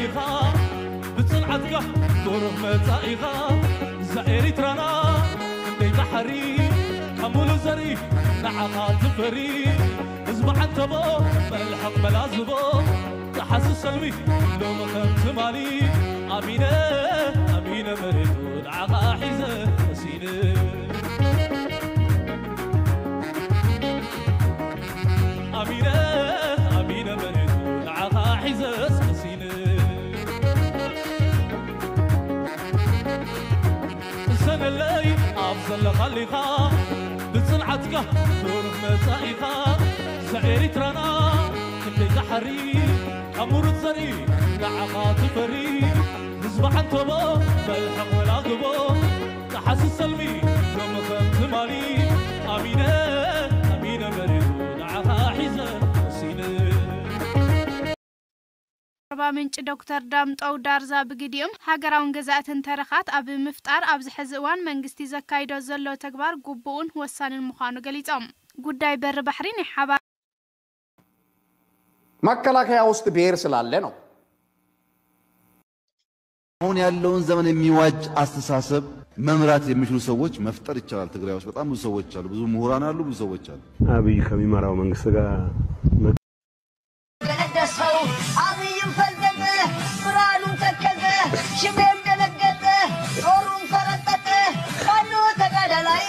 ኢኻ ብጽንዓትካ ብሩህ መጻኢኻ እዛ ኤሪትራና ክንደይ ዳሓሪ ካብ ሙሉእ ዘርኢ ንዓኻ ትፈሪ ህዝቢ ዓንተቦ መልሕቕ መላዝቦ ዝሓስብ ሰልሚ ሎሚ ከም ትማሊ ኣሚነ ኣሚነ መሬቱ ንዓኻ ሒዘ መሲነ ኣሚነ ኣሚነ መሬቱ ንዓኻ ሒዘ ስመሲነ እሰነለይ ኣብ ዘለኻሊኻ ብጽንዓትካ ብሩህ መጻኢኻ እዛ ኤሪትራና ክንደይ ዳሓሪ ካብ ሙሩት ዘርኢ ንዓኻ ትፈሪ ህዝቢ ዓንተቦ መልሕቕ መላግቦ ዝሓስብ ሰልሚ ሎሚ ከም ትማሊ ኣሚነ ኣሚነ መሪሩ ንዓኻ ሒዘ ወሲነ ኣርባ ምንጭ ዶክተር ዳምጠው ዳርዛ ብግዲኦም፣ ሃገራውን ገዛእትን ተረኻት ኣብ ምፍጣር ኣብዚ ሕዚ እዋን መንግስቲ ዘካይዶ ዘሎ ተግባር ግቡእን ወሳንን ምዃኑ ገሊጾም። ጉዳይ በሪ ባሕሪ ናይ ሓባር መከላከያ ውስጥ ብሔር ስላለ ነው። አሁን ያለውን ዘመን የሚዋጅ አስተሳሰብ መምራት የሚችሉ ሰዎች መፍጠር ይቻላል። ትግራይ ውስጥ በጣም ብዙ ሰዎች አሉ፣ ብዙ ምሁራን አሉ፣ ብዙ ሰዎች አሉ። አብይ ከሚመራው መንግስት ጋር ገለደሰው ኣብይም ፈልገጠ ብርሃኑም ተከዘ ሽሜም ደነገጠ ጦሩም ፈረጠጠ ፋኖ ተጋዳላይ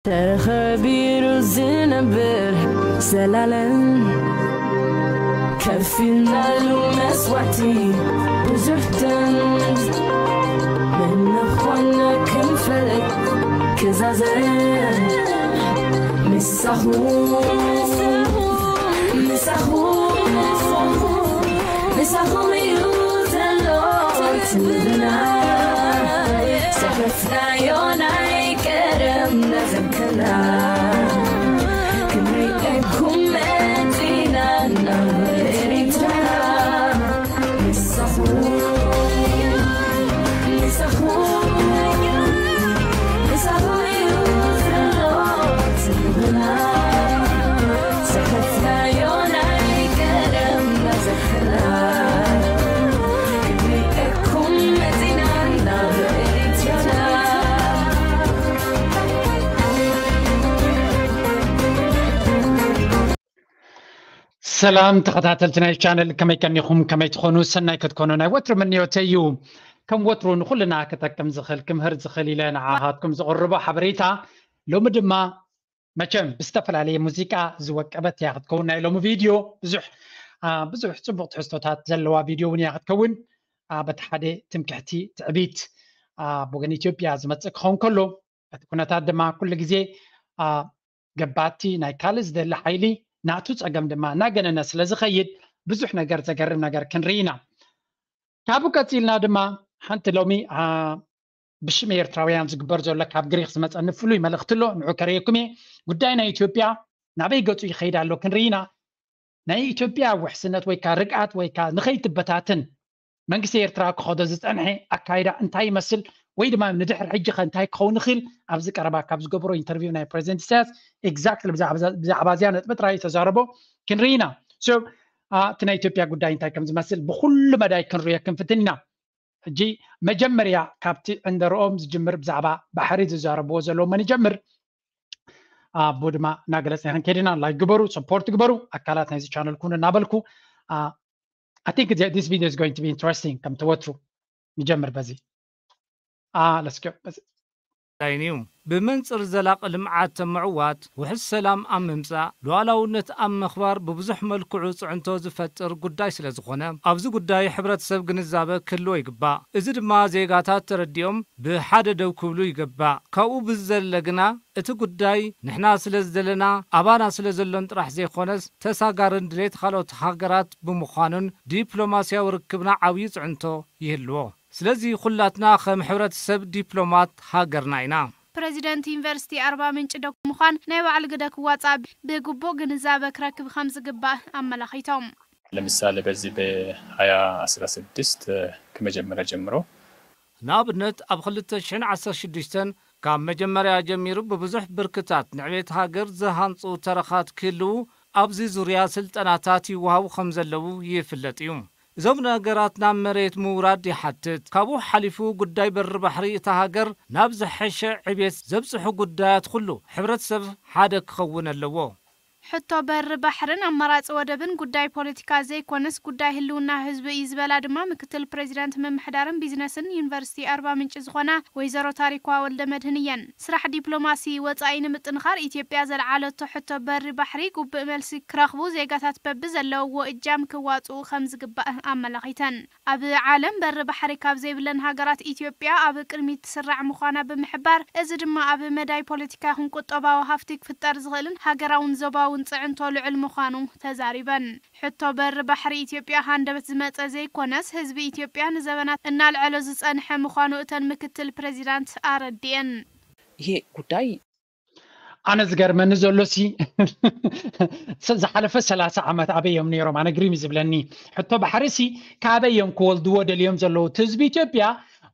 ተኸቢሩ ዝነብር ዘላለም ከፊልናሉ መስዋዕቲ ብዙሕ ደም መነኾና ክንፈልጥ ክዛዘም ምሳኹ ምሳኹ ምሳኹ እዩ ዘሎ ትብልና ሰፈፍናዮ ናይ ቀደም ናዘከላ ክንሪኤኩም መፂና ናብ ኤሪትራ ሰላም ተኸታተልቲ ናይ ቻነል ከመይ ቀኒኹም ከመይ ትኾኑ ሰናይ ክትኮኑ ናይ ወትሩ ምንዮተይ እዩ። ከም ወትሩ ንኹልና ክጠቅም ዝኽእል ክምህር ዝኽእል ኢለ ንዓኻትኩም ዝቕርቦ ሓበሬታ ሎሚ ድማ መቸም ብዝተፈላለየ ሙዚቃ ዝወቀበት እያ ክትከውን ናይ ሎሚ ቪድዮ ብዙሕ ብዙሕ ፅቡቕ ትሕዝቶታት ዘለዋ ቪድዮ እውን እያ ክትከውን። በቲ ሓደ ትምክሕቲ ትዕቢት ኣብ ወገን ኢትዮጵያ ዝመፅእ ክኸውን ከሎ እቲ ኩነታት ድማ ኩሉ ግዜ ገባቲ ናይ ካልእ ዝደሊ ሓይሊ ናቱ ጸገም ድማ እናገነነ ስለ ዝኸይድ ብዙሕ ነገር ዘገርም ነገር ክንርኢ ኢና። ካብኡ ቀጺልና ድማ ሓንቲ ሎሚ ብሽም ኤርትራውያን ዝግበር ዘሎ ካብ ግሪክ ዝመጸኒ ፍሉይ መልእኽቲ ኣሎ፣ ንዑ ከርእየኩም እየ። ጉዳይ ናይ ኢትዮጵያ ናበይ ገጹ ይኸይድ ኣሎ ክንርኢ ኢና። ናይ ኢትዮጵያ ውሕስነት ወይ ከዓ ርግኣት ወይ ከዓ ንኸይትበታትን መንግስቲ ኤርትራ ክኸዶ ዝጸንሐ ኣካይዳ እንታይ ይመስል ወይ ድማ ንድሕሪ ሕጂ ኸ እንታይ ክኸውን ይኽእል ኣብዚ ቀረባ ካብ ዝገበሮ ኢንተርቪው ናይ ፕሬዚደንት ኢሳያስ ኤግዛክትሊ ብዛዕባ እዚኣ ነጥቢ ጥራይ ተዛረቦ ክንርኢ ኢና። So እቲ ናይ ኢትዮጵያ ጉዳይ እንታይ ከም ዝመስል ብኩሉ መዳይ ክንሪኦ ክንፍትን ኢና። ሕጂ መጀመርያ ካብቲ ዕንደርኦም ዝጅምር ብዛዕባ ባሕሪ ዝዛረብዎ ዘለዉ መን ይጀምር? ኣቦ ድማ እናገለፅና ክንከይድ ኢና። ላይክ ግበሩ፣ ሰፖርት ግበሩ፣ ኣካላት ናይዚ ቻነል ኩኑ እናበልኩ I think this video is going to be interesting ከም ተወትሩ ንጀምር በዚ let's go በዚ ዳይን እዩ። ብመንፅር ዘላቒ ልምዓት ምዕዋት፣ ውሕስ ሰላም ኣብ ምምፃእ፣ ሉዓላውነት ኣብ ምኽባር ብብዙሕ መልክዑ ፅዕንቶ ዝፈጥር ጉዳይ ስለ ዝኾነ ኣብዚ ጉዳይ ሕብረተሰብ ግንዛበ ክህልዎ ይግባእ። እዚ ድማ ዜጋታት ተረዲኦም ብሓደ ደው ክብሉ ይግባእ። ካብኡ ብዝዘለለ ግና እቲ ጉዳይ ንሕና ስለ ዝደለና ኣባና ስለ ዘሎን ጥራሕ ዘይኮነስ ተሳጋርን ድሌት ካልኦት ሃገራት ብምዃኑን ዲፕሎማስያዊ ርክብና ዓብዪ ፅዕንቶ ይህልዎ። ስለዚ ኩላትና ከም ሕብረተሰብ ዲፕሎማት ሃገርና ኢና። ፕረዚደንት ዩኒቨርሲቲ ኣርባ ምንጭ ዶክተር ምዃን ናይ ባዕሉ ግደ ክዋፃእ ብግቡእ ግንዛበ ክረክብ ከም ዝግባእ ኣመላኺቶም። ለምሳሌ በዚህ በሃያ አስራ ስድስት ከመጀመሪያ ጀምሮ ንኣብነት ኣብ ክልተ ሽሕን ዓሰርተ ሽዱሽተን ካብ መጀመርያ ጀሚሩ ብብዙሕ ብርክታት ንዕቤት ሃገር ዝሃንፁ ተረኻት ክህልዉ ኣብዚ ዙርያ ስልጠናታት ይወሃቡ ከም ዘለዉ ይፍለጥ እዩ። እዞም ነገራት ናብ መሬት ምውራድ ይሓትት። ካብኡ ሓሊፉ ጉዳይ በሪ ባሕሪ እታ ሃገር ናብ ዝሐሸ ዕብየት ዘብጽሑ ጉዳያት ኩሉ ሕብረተሰብ ሓደ ክኸውን ኣለዎ። ሕቶ በሪ ባሕርን ኣማራፂ ወደብን ጉዳይ ፖለቲካ ዘይኮነስ ጉዳይ ህልውና ህዝቢ እዩ ዝበላ ድማ ምክትል ፕሬዚዳንት ምምሕዳርን ቢዝነስን ዩኒቨርሲቲ ኣርባ ምንጭ ዝኾና ወይዘሮ ታሪኳ ወልደ መድህን እየን። ስራሕ ዲፕሎማሲ ወፃኢ ንምጥንኻር ኢትዮጵያ ዘልዓለቶ ሕቶ በሪ ባሕሪ ጉብእ መልሲ ክረኽቡ ዜጋታት በቢ ዘለውዎ እጃም ክዋፅኡ ከም ዝግባእ ኣመላኺተን። ኣብ ዓለም በሪ ባሕሪ ካብ ዘይብለን ሃገራት ኢትዮጵያ ኣብ ቅድሚት ትስራዕ ምዃና ብምሕባር፣ እዚ ድማ ኣብ መዳይ ፖለቲካ ይኹን ቁጠባዊ ሃፍቲ ክፍጠር ዝኽእልን ሃገራውን ዞባውን ፅዕንቶ ልዑል ምዃኑ ተዛሪበን። ሕቶ በሪ ባሕሪ ኢትዮጵያ ሃንደበት ዝመፀ ዘይኮነስ ህዝቢ ኢትዮጵያ ንዘበናት እናልዐሎ ዝፀንሐ ምዃኑ እተን ምክትል ፕሬዚዳንት ኣረዲኤን። ይሄ ጉዳይ ኣነ ዝገርመኒ ዘሎ ሲ ዝሓለፈ ሰላሳ ዓመት ኣበይ እዮም ነይሮም? ኣነ ግሪም እዩ ዝብለኒ። ሕቶ ባሕሪ ሲ ካበይ እዮም ክወልድዎ ደልዮም ዘለዉ? እቲ ህዝቢ ኢትዮጵያ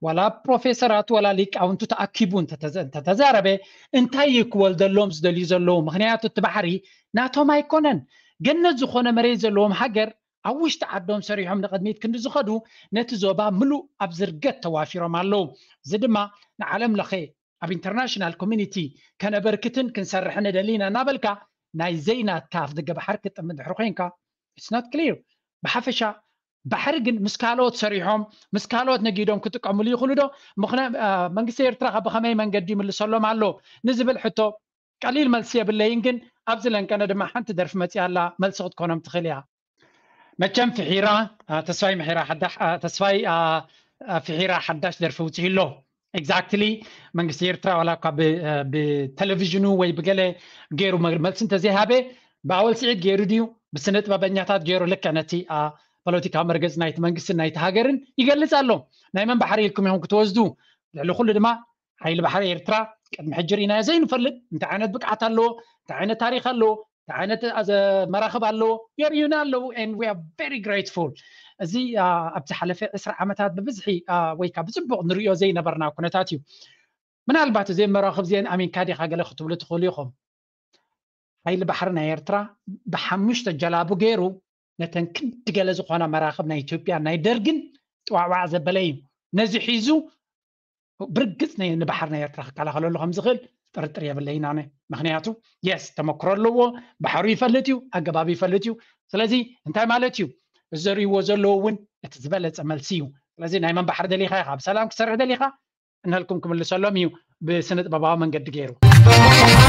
ዋላ ፕሮፌሰራት ዋላ ሊቃውንቱ ተኣኪቡ እንተተዘ- እንተተዛረበ እንታይ እዩ ክወልደሎም ዝደልዩ ዘለዉ? ምክንያቱ እቲ ባሕሪ ናቶም ኣይኮነን። ገነት ዝኾነ መሬት ዘለዎም ሃገር ኣብ ውሽጢ ዓዶም ሰሪሖም ንቕድሚት ክንዲ ዝኸዱ ነቲ ዞባ ምሉእ ኣብ ዝርገት ተዋፊሮም ኣለዉ። እዚ ድማ ንዓለም ለኸ ኣብ ኢንተርናሽናል ኮሚኒቲ ከነበርክትን ክንሰርሕ ንደሊ ኢና እናበልካ ናይ ዘይናትካ ኣፍ ደገ ባሕሪ ክትጥምት ድሕሪ ኮይንካ it's not clear። ብሓፈሻ ባሕሪ ግን ምስ ካልኦት ሰሪሖም ምስ ካልኦት ነጊዶም ክጥቀምሉ ይኽእሉ ዶ? ምኽንያ- አ፣ መንግስቲ ኤርትራ ከ ብኸመይ መንገዲ ይምልሰሎም ኣሎ ንዝብል ሕቶ ቀሊል መልሲ የብለይን፣ ግን ኣብዚ ለንቀነ ድማ ሓንቲ ደርፊ መፂኣ ኣላ መልሲ ክትኮኖም ትኽእል እያ። መቸም ፍሒራ አ፣ ተስፋይ ምሒራ ሓዳሽ አ፣ ተስፋይ አ፣ አ፣ ፍሒራ ሓዳሽ ደርፊ ውፅኢ ኣሎ። ኤግዛክትሊ መንግስቲ ኤርትራ ዋላ እኳ ብ- አ፣ ብቴሌቪዥኑ ወይ ብገለ ገይሩ መ- መልሲ እንተዘይሃበ ብኣወል ስዒድ ገይሩ ድዩ ብስነ ጥበበኛታት ገይሩ ልክዕ ነቲ አ፣ ፖለቲካዊ መርገፂ ናይቲ መንግስትን ናይቲ ሃገርን ይገልፅ ኣሎ። ናይ መን ባሕሪ ኢልኩም ኢኹም ክትወስዱ? ልዕሊ ኩሉ ድማ ሓይሊ ባሕሪ ኤርትራ ቅድሚ ሕጂ ርኢናዮ ዘይንፈልጥ እንታይ ዓይነት ብቅዓት ኣለዎ፣ እንታይ ዓይነት ታሪክ ኣለዎ፣ እንታይ ዓይነት ኣዘ- መራኽብ ኣለዎ የርእዩና ኣለዉ። And we are very grateful። እዚ አ፣ ኣብ ዝሓለፈ ዕስራ ዓመታት ብብዝሒ አ፣ ወይ ከዓ ብፅቡቅ ንርእዮ ዘይነበርና ኩነታት እዩ። ምናልባት እዘን መራኽብ እዚአን ኣሚንካ ዲኻ ገለ ክትብሉ ትኽእሉ ኢኹም። ሓይሊ ባሕሪ ናይ ኤርትራ ብሓሙሽተ ጀላቡ ገይሩ ነተን ክንዲ ገለ ዝኾና መራኽብ ናይ ኢትዮጵያ ናይ ደርግን ጥዋዕዋዕ ዘበለ እዩ። ነዚ ሒዙ ብርግፅ ናይ- ንባሕሪ ናይ ኤርትራ ክከላኸለሉ ከም ዝኽእል ጥርጥር የብለይን ኣነ። ምክንያቱ የስ ተመክሮ ኣለዎ፣ ባሕሩ ይፈልጥ እዩ፣ ኣገባብ ይፈልጥ እዩ። ስለዚ እንታይ ማለት እዩ? እዚ ዘርእይዎ ዘለዉ እውን እቲ ዝበለፀ መልሲ እዩ። ስለዚ ናይ መን ባሕሪ ደሊኻ ኢኻ? ብሰላም ክሰርሕ ደሊኻ? እንልኩም ክምልሰሎም እዩ ብስነ ጥበባዊ መንገዲ ገይሩ።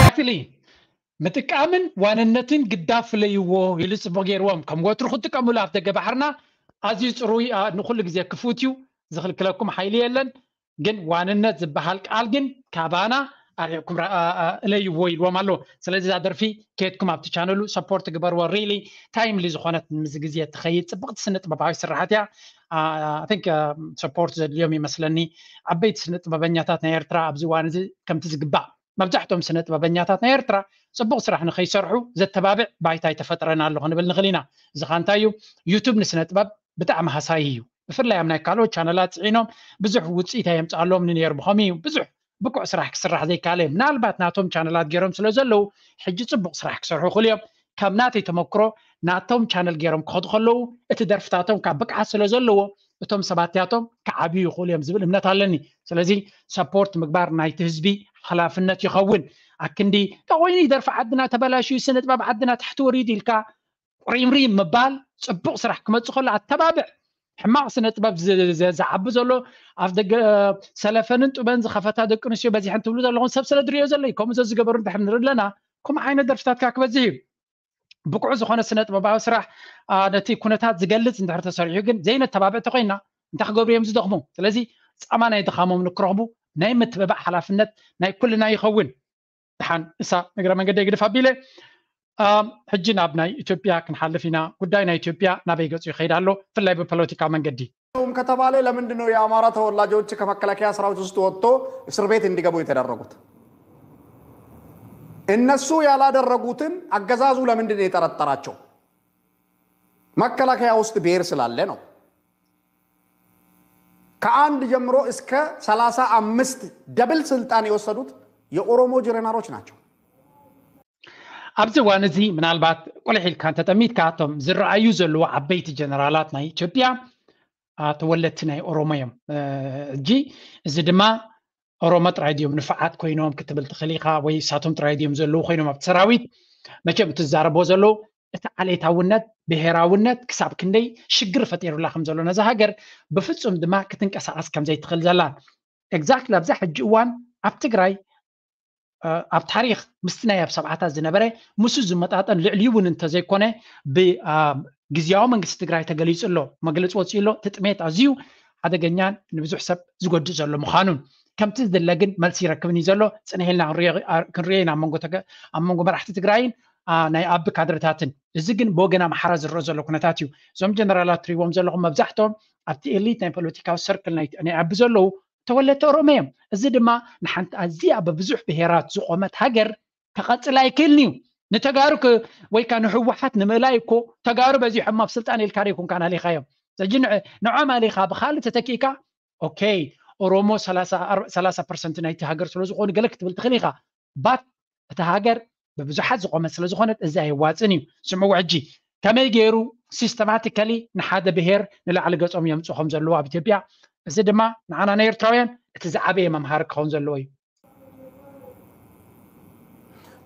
Actually ምጥቃምን ዋንነትን ግዳፍ ፍለይዎ ኢሉ ፅቡቅ ገይርዎም። ከም ወትሩ ክትጥቀምሉ ኣብ ደገ ባሕርና ኣዝዩ ፅሩይ አ፣ ንኩሉ ግዜ ክፉት እዩ። ዝኽልክለኩም ሓይሊ የለን። ግን ዋንነት ዝበሃል ቃል ግን ካባና ኣርሒቕኩም ራ- አ- አ- እለይዎ ኢልዎም ኣሎ። ስለዚ እዛ ደርፊ ከየድኩም ኣብቲ ቻነሉ ሰፖርት ግበርዎ። ሪሊ ታይምሊ ዝኾነት ምስ ግዜ ትኸይድ ፅብቕቲ ስነ ጥበባዊ ስራሓት እያ። ቲንክ ሰፖርት ዘድልዮም ይመስለኒ። ዓበይቲ ስነ ጥበበኛታት ናይ ኤርትራ ኣብዚ እዋን እዚ ከምቲ ዝግባእ መብዛሕትኦም ስነ ጥበበኛታት ናይ ኤርትራ ፅቡቕ ስራሕ ንኸይሰርሑ ዘተባብዕ ባይታ ኣይተፈጥረን ኣሎ ክንብል ንኽእል ኢና። እዚ ኸ እንታይ እዩ? ዩቱብ ንስነ ጥበብ ብጣዕሚ ሃሳይ እዩ። ብፍላይ ኣብ ናይ ካልኦት ቻነላት ፅዒኖም ብዙሕ ውፅኢት ኣየምፅኣሎም ንነይሩ። ብኸምኡ እዩ ብዙሕ ብቁዕ ስራሕ ክስራሕ ዘይከኣለ። ምናልባት ናቶም ቻነላት ገይሮም ስለ ዘለዉ ሕጂ ፅቡቕ ስራሕ ክሰርሑ ይኽእሉ እዮም። ካብ ናተይ ተመክሮ ናቶም ቻነል ገይሮም ክኸዱ ከለዉ እቲ ደርፍታቶም ካብ ብቅዓት ስለ ዘለዎ እቶም ሰባት ያቶም ክዓብዩ ይኽእሉ እዮም ዝብል እምነት ኣለኒ። ስለዚ ሰፖርት ምግባር ናይቲ ህዝቢ ሓላፍነት ይኸውን። ኣክንዲ ኮይኑ ደርፊ ዓድና ተበላሽዩ ስነ ጥበብ ዓድና ታሕቲ ወሪዱ ኢልካ ቁሪምሪም ምባል ፅቡቅ ስራሕ ክመፅእ ከሎ ኣተባብዕ። ሕማቅ ስነ ጥበብ ዝ- ዝ- ዝዓቢ ዘሎ ኣብ ደገ ሰለፈንን ጡበን ዝኸፈታ ደቂ ኣንስትዮ በዚሐን ትብሉ ዘለኹም ሰብ ስለ ዝሪኦ ዘሎ እዩ። ከምኡ ዘዝገበሩ እንድሕር ንርኢ ኣለና ከምኡ ዓይነት ደርፍታትካ ክበዝሕ እዩ። ብቁዕ ዝኾነ ስነ ጥበባዊ ስራሕ አ፣ ነቲ ኩነታት ዝገልፅ እንድሕር ተሰሪሑ ግን ዘይነተባብዕ ተኮይና እንታይ ክገብሩ እዮም ዝደኽሙ? ስለዚ ፃማ ናይ ድኻሞም ንክረኽቡ ናይ ምትብባዕ ሓላፍነት ናይ ኩልና ይኸውን። ደሓን እሳ እግረ መንገደይ ግድፍ ኣቢለ አ፣ ሕጂ ናብ ናይ ኢትዮጵያ ክንሓልፍ ኢና። ጉዳይ ናይ ኢትዮጵያ ናበይ ገፁ ይኸይድ ኣሎ ብፍላይ ብፖለቲካ መንገዲ? ከተባለ ለምንድን ነው የአማራ ተወላጆች ከመከላከያ ሰራዊት ውስጥ ወጥቶ እስር ቤት እንዲገቡ የተደረጉት? እነሱ ያላደረጉትን አገዛዙ ለምንድን ነው የጠረጠራቸው? መከላከያ ውስጥ ብሔር ስላለ ነው። ከአንድ ጀምሮ እስከ ሰላሳ አምስት ደብል ስልጣን የወሰዱት የኦሮሞ ጀነራሎች ናቸው። ኣብዚ እዋን እዚ ምናልባት ቁልሕ ኢልካ እንተጠሚትካ እቶም ዝረኣዩ ዘለዉ ዓበይቲ ጀነራላት ናይ ኢትዮጵያ ተወለድቲ ናይ ኦሮሞ እዮም። ሕጂ እዚ ድማ ኦሮሞ ጥራይ ድዮም ንፉዓት ኮይኖም ክትብል ትኽእል ኢኻ፣ ወይ እሳቶም ጥራይ ድዮም ዘለዉ ኮይኖም ኣብቲ ሰራዊት። መቸም እትዛረቦ ዘለዉ እቲ ዓሌታውነት፣ ብሄራውነት ክሳብ ክንደይ ሽግር ፈጢሩላ ከም ዘሎ ነዛ ሃገር፣ ብፍጹም ድማ ክትንቀሳቐስ ከም ዘይትኽእል ዘላ። ኤግዛክትሊ ኣብዛ ሕጂ እዋን ኣብ ትግራይ ኣብ ታሪክ ምስቲ ናይ ኣብ ሰብዓታት ዝነበረ ምስኡ ዝመጣጠን ልዕሊኡ እውን እንተዘይኮነ ብግዝያዊ መንግስቲ ትግራይ ተገሊፁ ኣሎ፣ መግለፂ ወፂኡ ኣሎ። እቲ ጥሜት ኣዝዩ ሓደገኛን ንብዙሕ ሰብ ዝጎድእ ዘሎ ምዃኑን ከምቲ ዝድለ ግን መልሲ ይረክብን እዩ ዘሎ። ፅንሕ ኢልና ክንሪኦ ኢና ኣብ መንጎ መራሕቲ ትግራይን ናይ ኣቢ ካድረታትን። እዚ ግን ብወገን ኣምሓራ ዝረአ ዘሎ ኩነታት እዩ። እዞም ጀነራላት ትሪዎም ዘለኹም መብዛሕትኦም ኣብቲ ኤሊት ናይ ፖለቲካዊ ሰርክል ናይ ኣቢ ዘለዉ ተወለድቲ ኦሮሞ እዮም። እዚ ድማ ንሓንቲ ኣዝያ ብብዙሕ ብሄራት ዝቆመት ሃገር ከቐፅል ኣይክእልን እዩ። ንተጋሩ ወይ ከዓ ንህወሓት ንምእላይ እኮ ተጋሩ በዚሖም ኣብ ስልጣን ኢልካ ዶ ይኮንካ ኣሊኻዮም? ሕጂ ንዖም ኣሊኻ ብካልእ ተተኪእካ ኦኬ ኦሮሞ ሰላሳ ፐርሰንት ናይቲ ሃገር ስለዝኾኑ ገለ ክትብል ትኽእል ኢኻ። ባት እቲ ሃገር ብብዙሓት ዝቆመት ስለዝኾነት እዚ ኣየዋፅን እዩ። ስምዕዎ ሕጂ ከመይ ገይሩ ሲስተማቲካሊ ንሓደ ብሄር ንላዕሊ ገፆም የምፁ ከም ዘለዎ ኣብ ኢትዮጵያ፣ እዚ ድማ ንዓና ንኤርትራውያን እቲ ዝዓበየ መምሃሪ ክኸውን ዘለዎ እዩ።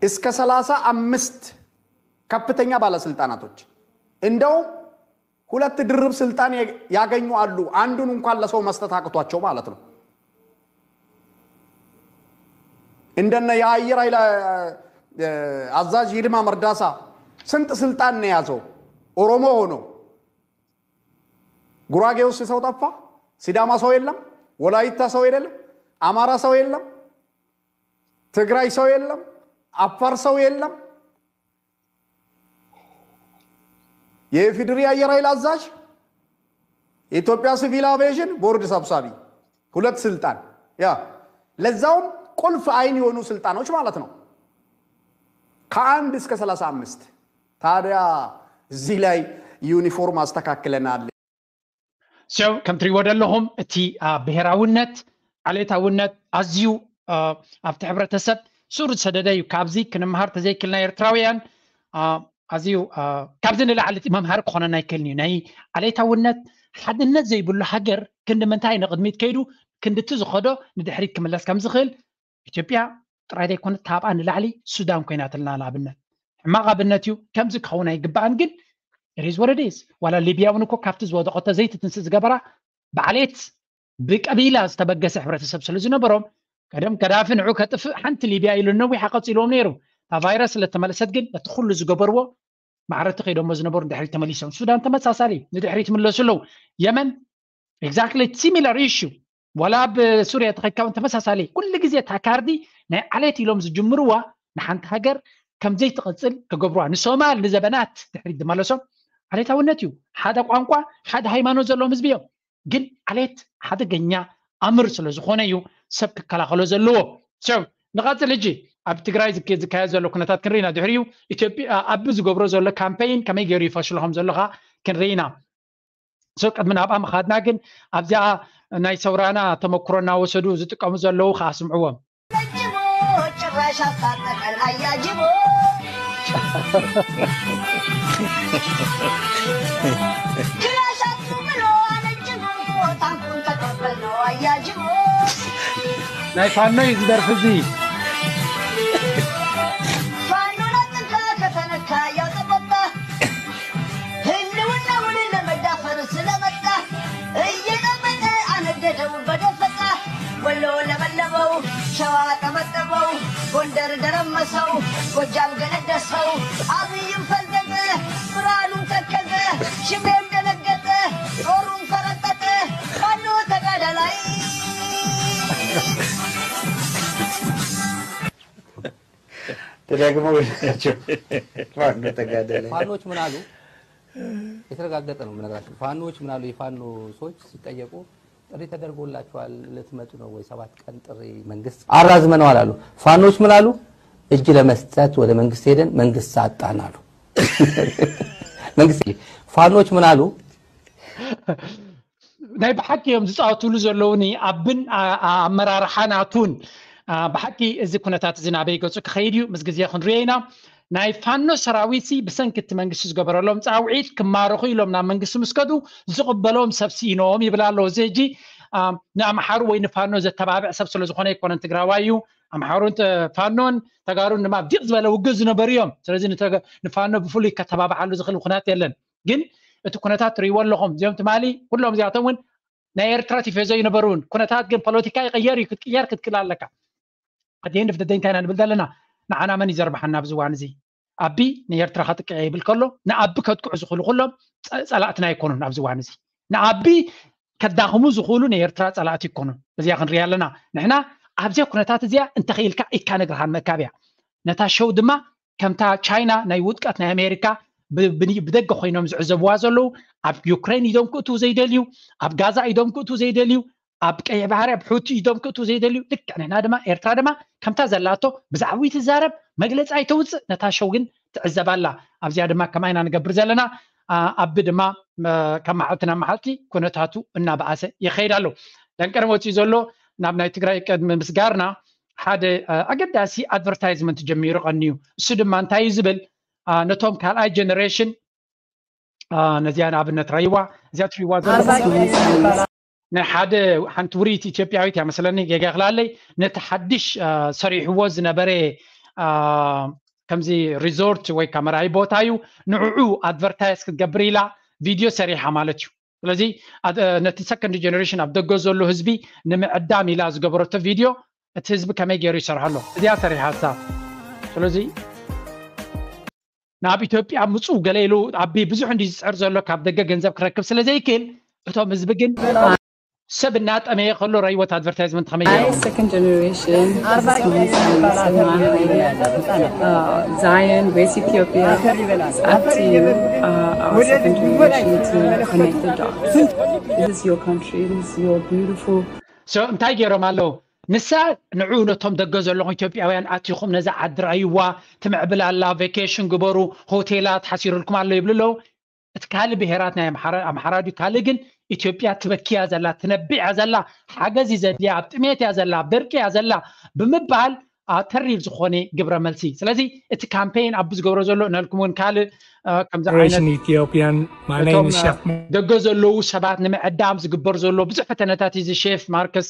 እስከ ሰላሳ አምስት ከፍተኛ ባለስልጣናቶች እንደውም ሁለት ድርብ ስልጣን ያገኙ አሉ። አንዱን እንኳን ለሰው መስጠት አቅቷቸው ማለት ነው። እንደነ የአየር ኃይል አዛዥ ይልማ መርዳሳ ስንት ስልጣን ነው የያዘው? ኦሮሞ ሆኖ ጉራጌ ውስጥ ሰው ጠፋ። ሲዳማ ሰው የለም፣ ወላይታ ሰው የለም፣ አማራ ሰው የለም፣ ትግራይ ሰው የለም፣ አፋር ሰው የለም። የኢፌዴሪ አየር ኃይል አዛዥ፣ የኢትዮጵያ ሲቪል አቪዬሽን ቦርድ ሰብሳቢ፣ ሁለት ስልጣን ያ ለዛውም ቁልፍ አይን የሆኑ ስልጣኖች ማለት ነው። ከአንድ እስከ ሰላሳ አምስት። ታዲያ እዚህ ላይ ዩኒፎርም አስተካክለናል። ሰው ከም ትሪእዎ ዘለኹም እቲ ብሄራውነት ዓሌታውነት ኣዝዩ ኣብቲ ሕብረተሰብ ሱር ዝሰደደ እዩ። ካብዚ ክንምሃር ተዘይክልና ኤርትራውያን ኣዝዩ ካብዚ ንላዕሊ መምሃሪ ክኾነና ኣይክእልን እዩ። ናይ ዓሌታውነት ሓድነት ዘይብሉ ሃገር ክንዲ ምንታይ ንቕድሚት ከይዱ ክንድቲ ዝኸዶ ንድሕሪት ክምለስ ከም ዝኽእል ኢትዮጵያ ጥራይ ዘይኮነት ካብኣ ንላዕሊ ሱዳን ኮይናትልና ንኣብነት። ሕማቕ ኣብነት እዩ። ከምዚ ክኸውን ኣይግባእን። ግን ሪዝ ወረዲስ ዋላ ሊብያ እውን እኮ ካብቲ ዝወደቐቶ ዘይትትንስእ ዝገበራ ብዓሌት ብቀቢላ ዝተበገሰ ሕብረተሰብ ስለ ዝነበሮም ቀደም ከዳፊ ንዑ ከጥፍእ ሓንቲ ሊብያ ኢሉ ነዊሕ ኣቐፂልዎም ነይሩ። እታ ቫይረስ ስለተመለሰት ግን እቲ ኩሉ ዝገበርዎ ማዕረቲ ከይዶሞ ዝነበሩ ንድሕሪት ተመሊሶም። ሱዳን ተመሳሳሊ ንድሕሪት ይምለሱ ኣለዉ። የመን ኤግዛክትሊ ሲሚላር ኢሹ ዋላ ኣብ ሱርያ ተኸካውን ተመሳሳሊ ኩሉ ግዜ እታ ካርዲ ናይ ዓሌት ኢሎም ዝጅምርዋ ንሓንቲ ሃገር ከም ዘይትቐፅል ክገብርዋ ንሶማል ንዘበናት ድሕሪት ዝመለሶም ዓሌታውነት እዩ። ሓደ ቋንቋ ሓደ ሃይማኖት ዘለዎም ህዝቢ እዮም። ግን ዓሌት ሓደገኛ ኣምር ስለ ዝኾነ እዩ ሰብ ክከላኸሎ ዘለዎ። ንቐፅል ሕጂ ኣብ ትግራይ ዝካየድ ዘሎ ኩነታት ክንርኢና ድሕሪኡ ኢትዮጵያ ኣብ ዝገብሮ ዘሎ ካምፔይን ከመይ ገይሩ ይፈሽሎ ከም ዘሎ ከዓ ክንርኢና። ቅድሚ ናብኣ ምኻድና ግን ኣብዚኣ ናይ ሰውራና ተመክሮ እናወሰዱ ዝጥቀሙ ዘለዉ ከዓ ስምዕዎም። ጭራሽ ኣስታጠቀን ኣያጅቦ ክላሽ ኣትምሎ ኣነጅቦ ታንኩን ተቀበልኖ ኣያጅቦ ናይ ፋኖ እዩ ዝደርፊ እዚ። ፋኖ ናጥንካ ከተነካ ያዘበጣ ህልውናውን ለመዳፈር ስለመጣ እየጠበጠ አነደደው በደፈጣ ወሎ ለበለበው ሸዋ ጠበጠበው ጎንደር ደረመሰው ጎጃም ገነደሰው አብይም ፈዘዘ ብርሃኑም ተከዘ ሽሜም ደነገጠ ጦሩም ፈረጠጠ ፋኖ ተጋዳላይ ተደግሞ ወላቸው ፋኖ ተጋደለ ፋኖች ምን አሉ? የተረጋገጠ ነው የምነግራቸው። ፋኖች ምን አሉ? የፋኖ ሰዎች ሲጠየቁ ጥሪ ተደርጎላችኋል ልትመጡ ነው ወይ? ሰባት ቀን ጥሪ መንግስት አራዝመነዋል አሉ። ፋኖች ምን አሉ? እጅ ለመስጠት ወደ መንግስት ሄደን መንግስት አጣን አሉ። መንግስት ፋኖች ምን አሉ? ናይ ብሓቂ እዮም ዝፃወትሉ ዘለዉ ኣብን ኣመራርሓ ናቱን። ብሓቂ እዚ ኩነታት እዚ ናበይ ገፁ ክኸይድ እዩ? ምስ ግዜ ክንሪኦ ኢና። ናይ ፋኖ ሰራዊት ብሰንኪ እቲ መንግስቲ ዝገበረሎም ፃውዒት ክማረኹ ኢሎም ናብ መንግስቲ ምስ ከዱ ዝቕበሎም ሰብ ስኢኖም ይብል ኣሎ። እዚ ሕጂ ንኣምሓሩ ወይ ንፋኖ ዘተባብዕ ሰብ ስለዝኾነ ኣይኮነን፣ ትግራዋይ እዩ። ኣምሓሩን ፋኖን ተጋሩን ድማ ኣብ ዲቕ ዝበለ ውግእ ዝነበሩ እዮም። ስለዚ ንፋኖ ብፍሉይ ከተባብዓሉ ዝኽእል ኩነት የለን። ግን እቲ ኩነታት ትርእይዎ ኣለኹም። እዚኦም ትማሊ ኩሎም እዚኣቶም እውን ናይ ኤርትራ ቲፌዞ ይነበሩን። ኩነታት ግን ፖለቲካ ይቕየር እዩ። ክትቅየር ክትክእል ኣለካ። ኣዴን ድፍደደ እንታይ ኢና ንብል ዘለና? ንዓና መን እዩ ዘርብሓና ኣብዚ እዋን እዚ? ኣቢ ንኤርትራ ከጥቅዕ ይብል ከሎ ንኣቢ ከጥቅዑ ዝኽእሉ ኩሎም ጸላእትና ኣይኮኑን። ኣብዚ እዋን እዚ ንኣቢ ከዳኽሙ ዝኽእሉ ንኤርትራ ጸላእቲ ይኮኑን። እዚኣ ክንሪኣ ኣለና። ንሕና ኣብዚኣ ኩነታት እዚኣ እንተኽኢልካ ኢካ ነግርሃን መካብያ ነታ ሸው ድማ ከምታ ቻይና ናይ ውድቀት ናይ ኣሜሪካ ብደገ ኮይኖም ዝዕዘብዋ ዘለዉ ኣብ ዩክሬን ኢዶም ክእትዉ ዘይደልዩ፣ ኣብ ጋዛ ኢዶም ክእትዉ ዘይደልዩ፣ ኣብ ቀይሕ ባሕሪ ኣብ ሑቲ ኢዶም ክእትዉ ዘይደልዩ፣ ልክዕ ንሕና ድማ ኤርትራ ድማ ከምታ ዘላቶ ብዛዕባኡ ትዛረብ፣ መግለፂ ኣይተውፅእ፣ ነታ ሸው ግን ትዕዘባ ኣላ። ኣብዚኣ ድማ ከምኣ ኢና ንገብር ዘለና። ኣቢ ድማ ካብ መዓልቲ ናብ መዓልቲ ኩነታቱ እናበኣሰ ይኸይድ ኣሎ። ደንቀረ መፂኡ ዘሎ ናብ ናይ ትግራይ ቅድሚ ምስጋርና ሓደ ኣገዳሲ ኣድቨርታይዝመንት ጀሚሩ ቀንዩ። እሱ ድማ እንታይ እዩ ዝብል? ነቶም ካልኣይ ጀነሬሽን ነዚኣ ንኣብነት ረይዋ እዚኣ ትሪዋ ናይ ሓደ ሓንቲ ውሪት ኢትዮጵያዊት እያ መስለኒ፣ ጌጋ ክላለይ፣ ነቲ ሓድሽ ሰሪሕዎ ዝነበረ ከምዚ ሪዞርት ወይ ከዓ መርኣይ ቦታ እዩ። ንዕዑ ኣድቨርታይዝ ክትገብር ኢላ ቪድዮ ሰሪሓ ማለት እዩ። ስለዚ ነቲ ሰከንድ ጀነሬሽን ኣብ ደገ ዘሎ ህዝቢ ንምዕዳም ኢላ ዝገበረቶ ቪድዮ እቲ ህዝቢ ከመይ ገይሩ ይሰርሐሎ እዚኣ ሰሪሓ እሳ። ስለዚ ናብ ኢትዮጵያ ምፁ ገለ ኢሉ ኣቢ ብዙሕ እንዲ ዝፅዕር ዘሎ ካብ ደገ ገንዘብ ክረክብ ስለ ዘይክእል እቶም ህዝቢ ግን ሰብ እናጠመየ ከሎ ረይወት ኣድቨርታይዝመንት ከመይ ገይሮም? Second generation Zion, West Ethiopia. It's up to you, uh, our second generation, to connect the dots. This is your country. This is your beautiful. So እንታይ ገይሮም ኣለዉ? ንሳ ንዑ ነቶም ደገ ዘለኹም ኢትዮጵያውያን ኣቲኹም ነዛ ዓዲ ረኣይዋ፣ ትምዕብል ኣላ፣ ቬኬሽን ግበሩ፣ ሆቴላት ሓሲሩልኩም ኣሎ ይብሉ ኣለዉ። እቲ ካልእ ብሄራት ናይ ኣምሓራ ድዩ ካልእ ግን ኢትዮጵያ ትበኪ እያ ዘላ፣ ትነብዕ እያ ዘላ፣ ሓገዝ እዩ ዘድልያ፣ ኣብ ጥሜት እያ ዘላ፣ ኣብ ደርቂ እያ ዘላ ብምባል ተሪር ዝኾነ ግብረ መልሲ። ስለዚ እቲ ካምፔይን ኣብ ዝገብሮ ዘሎ እናልኩም እውን ካልእ ከምዚ ዓይነት Ethiopian, my name is Chef ደገ ዘለዉ ሰባት ንምዕዳም ዝግበር ዘሎ ብዙሕ ፈተነታት እዚ ሼፍ ማርከስ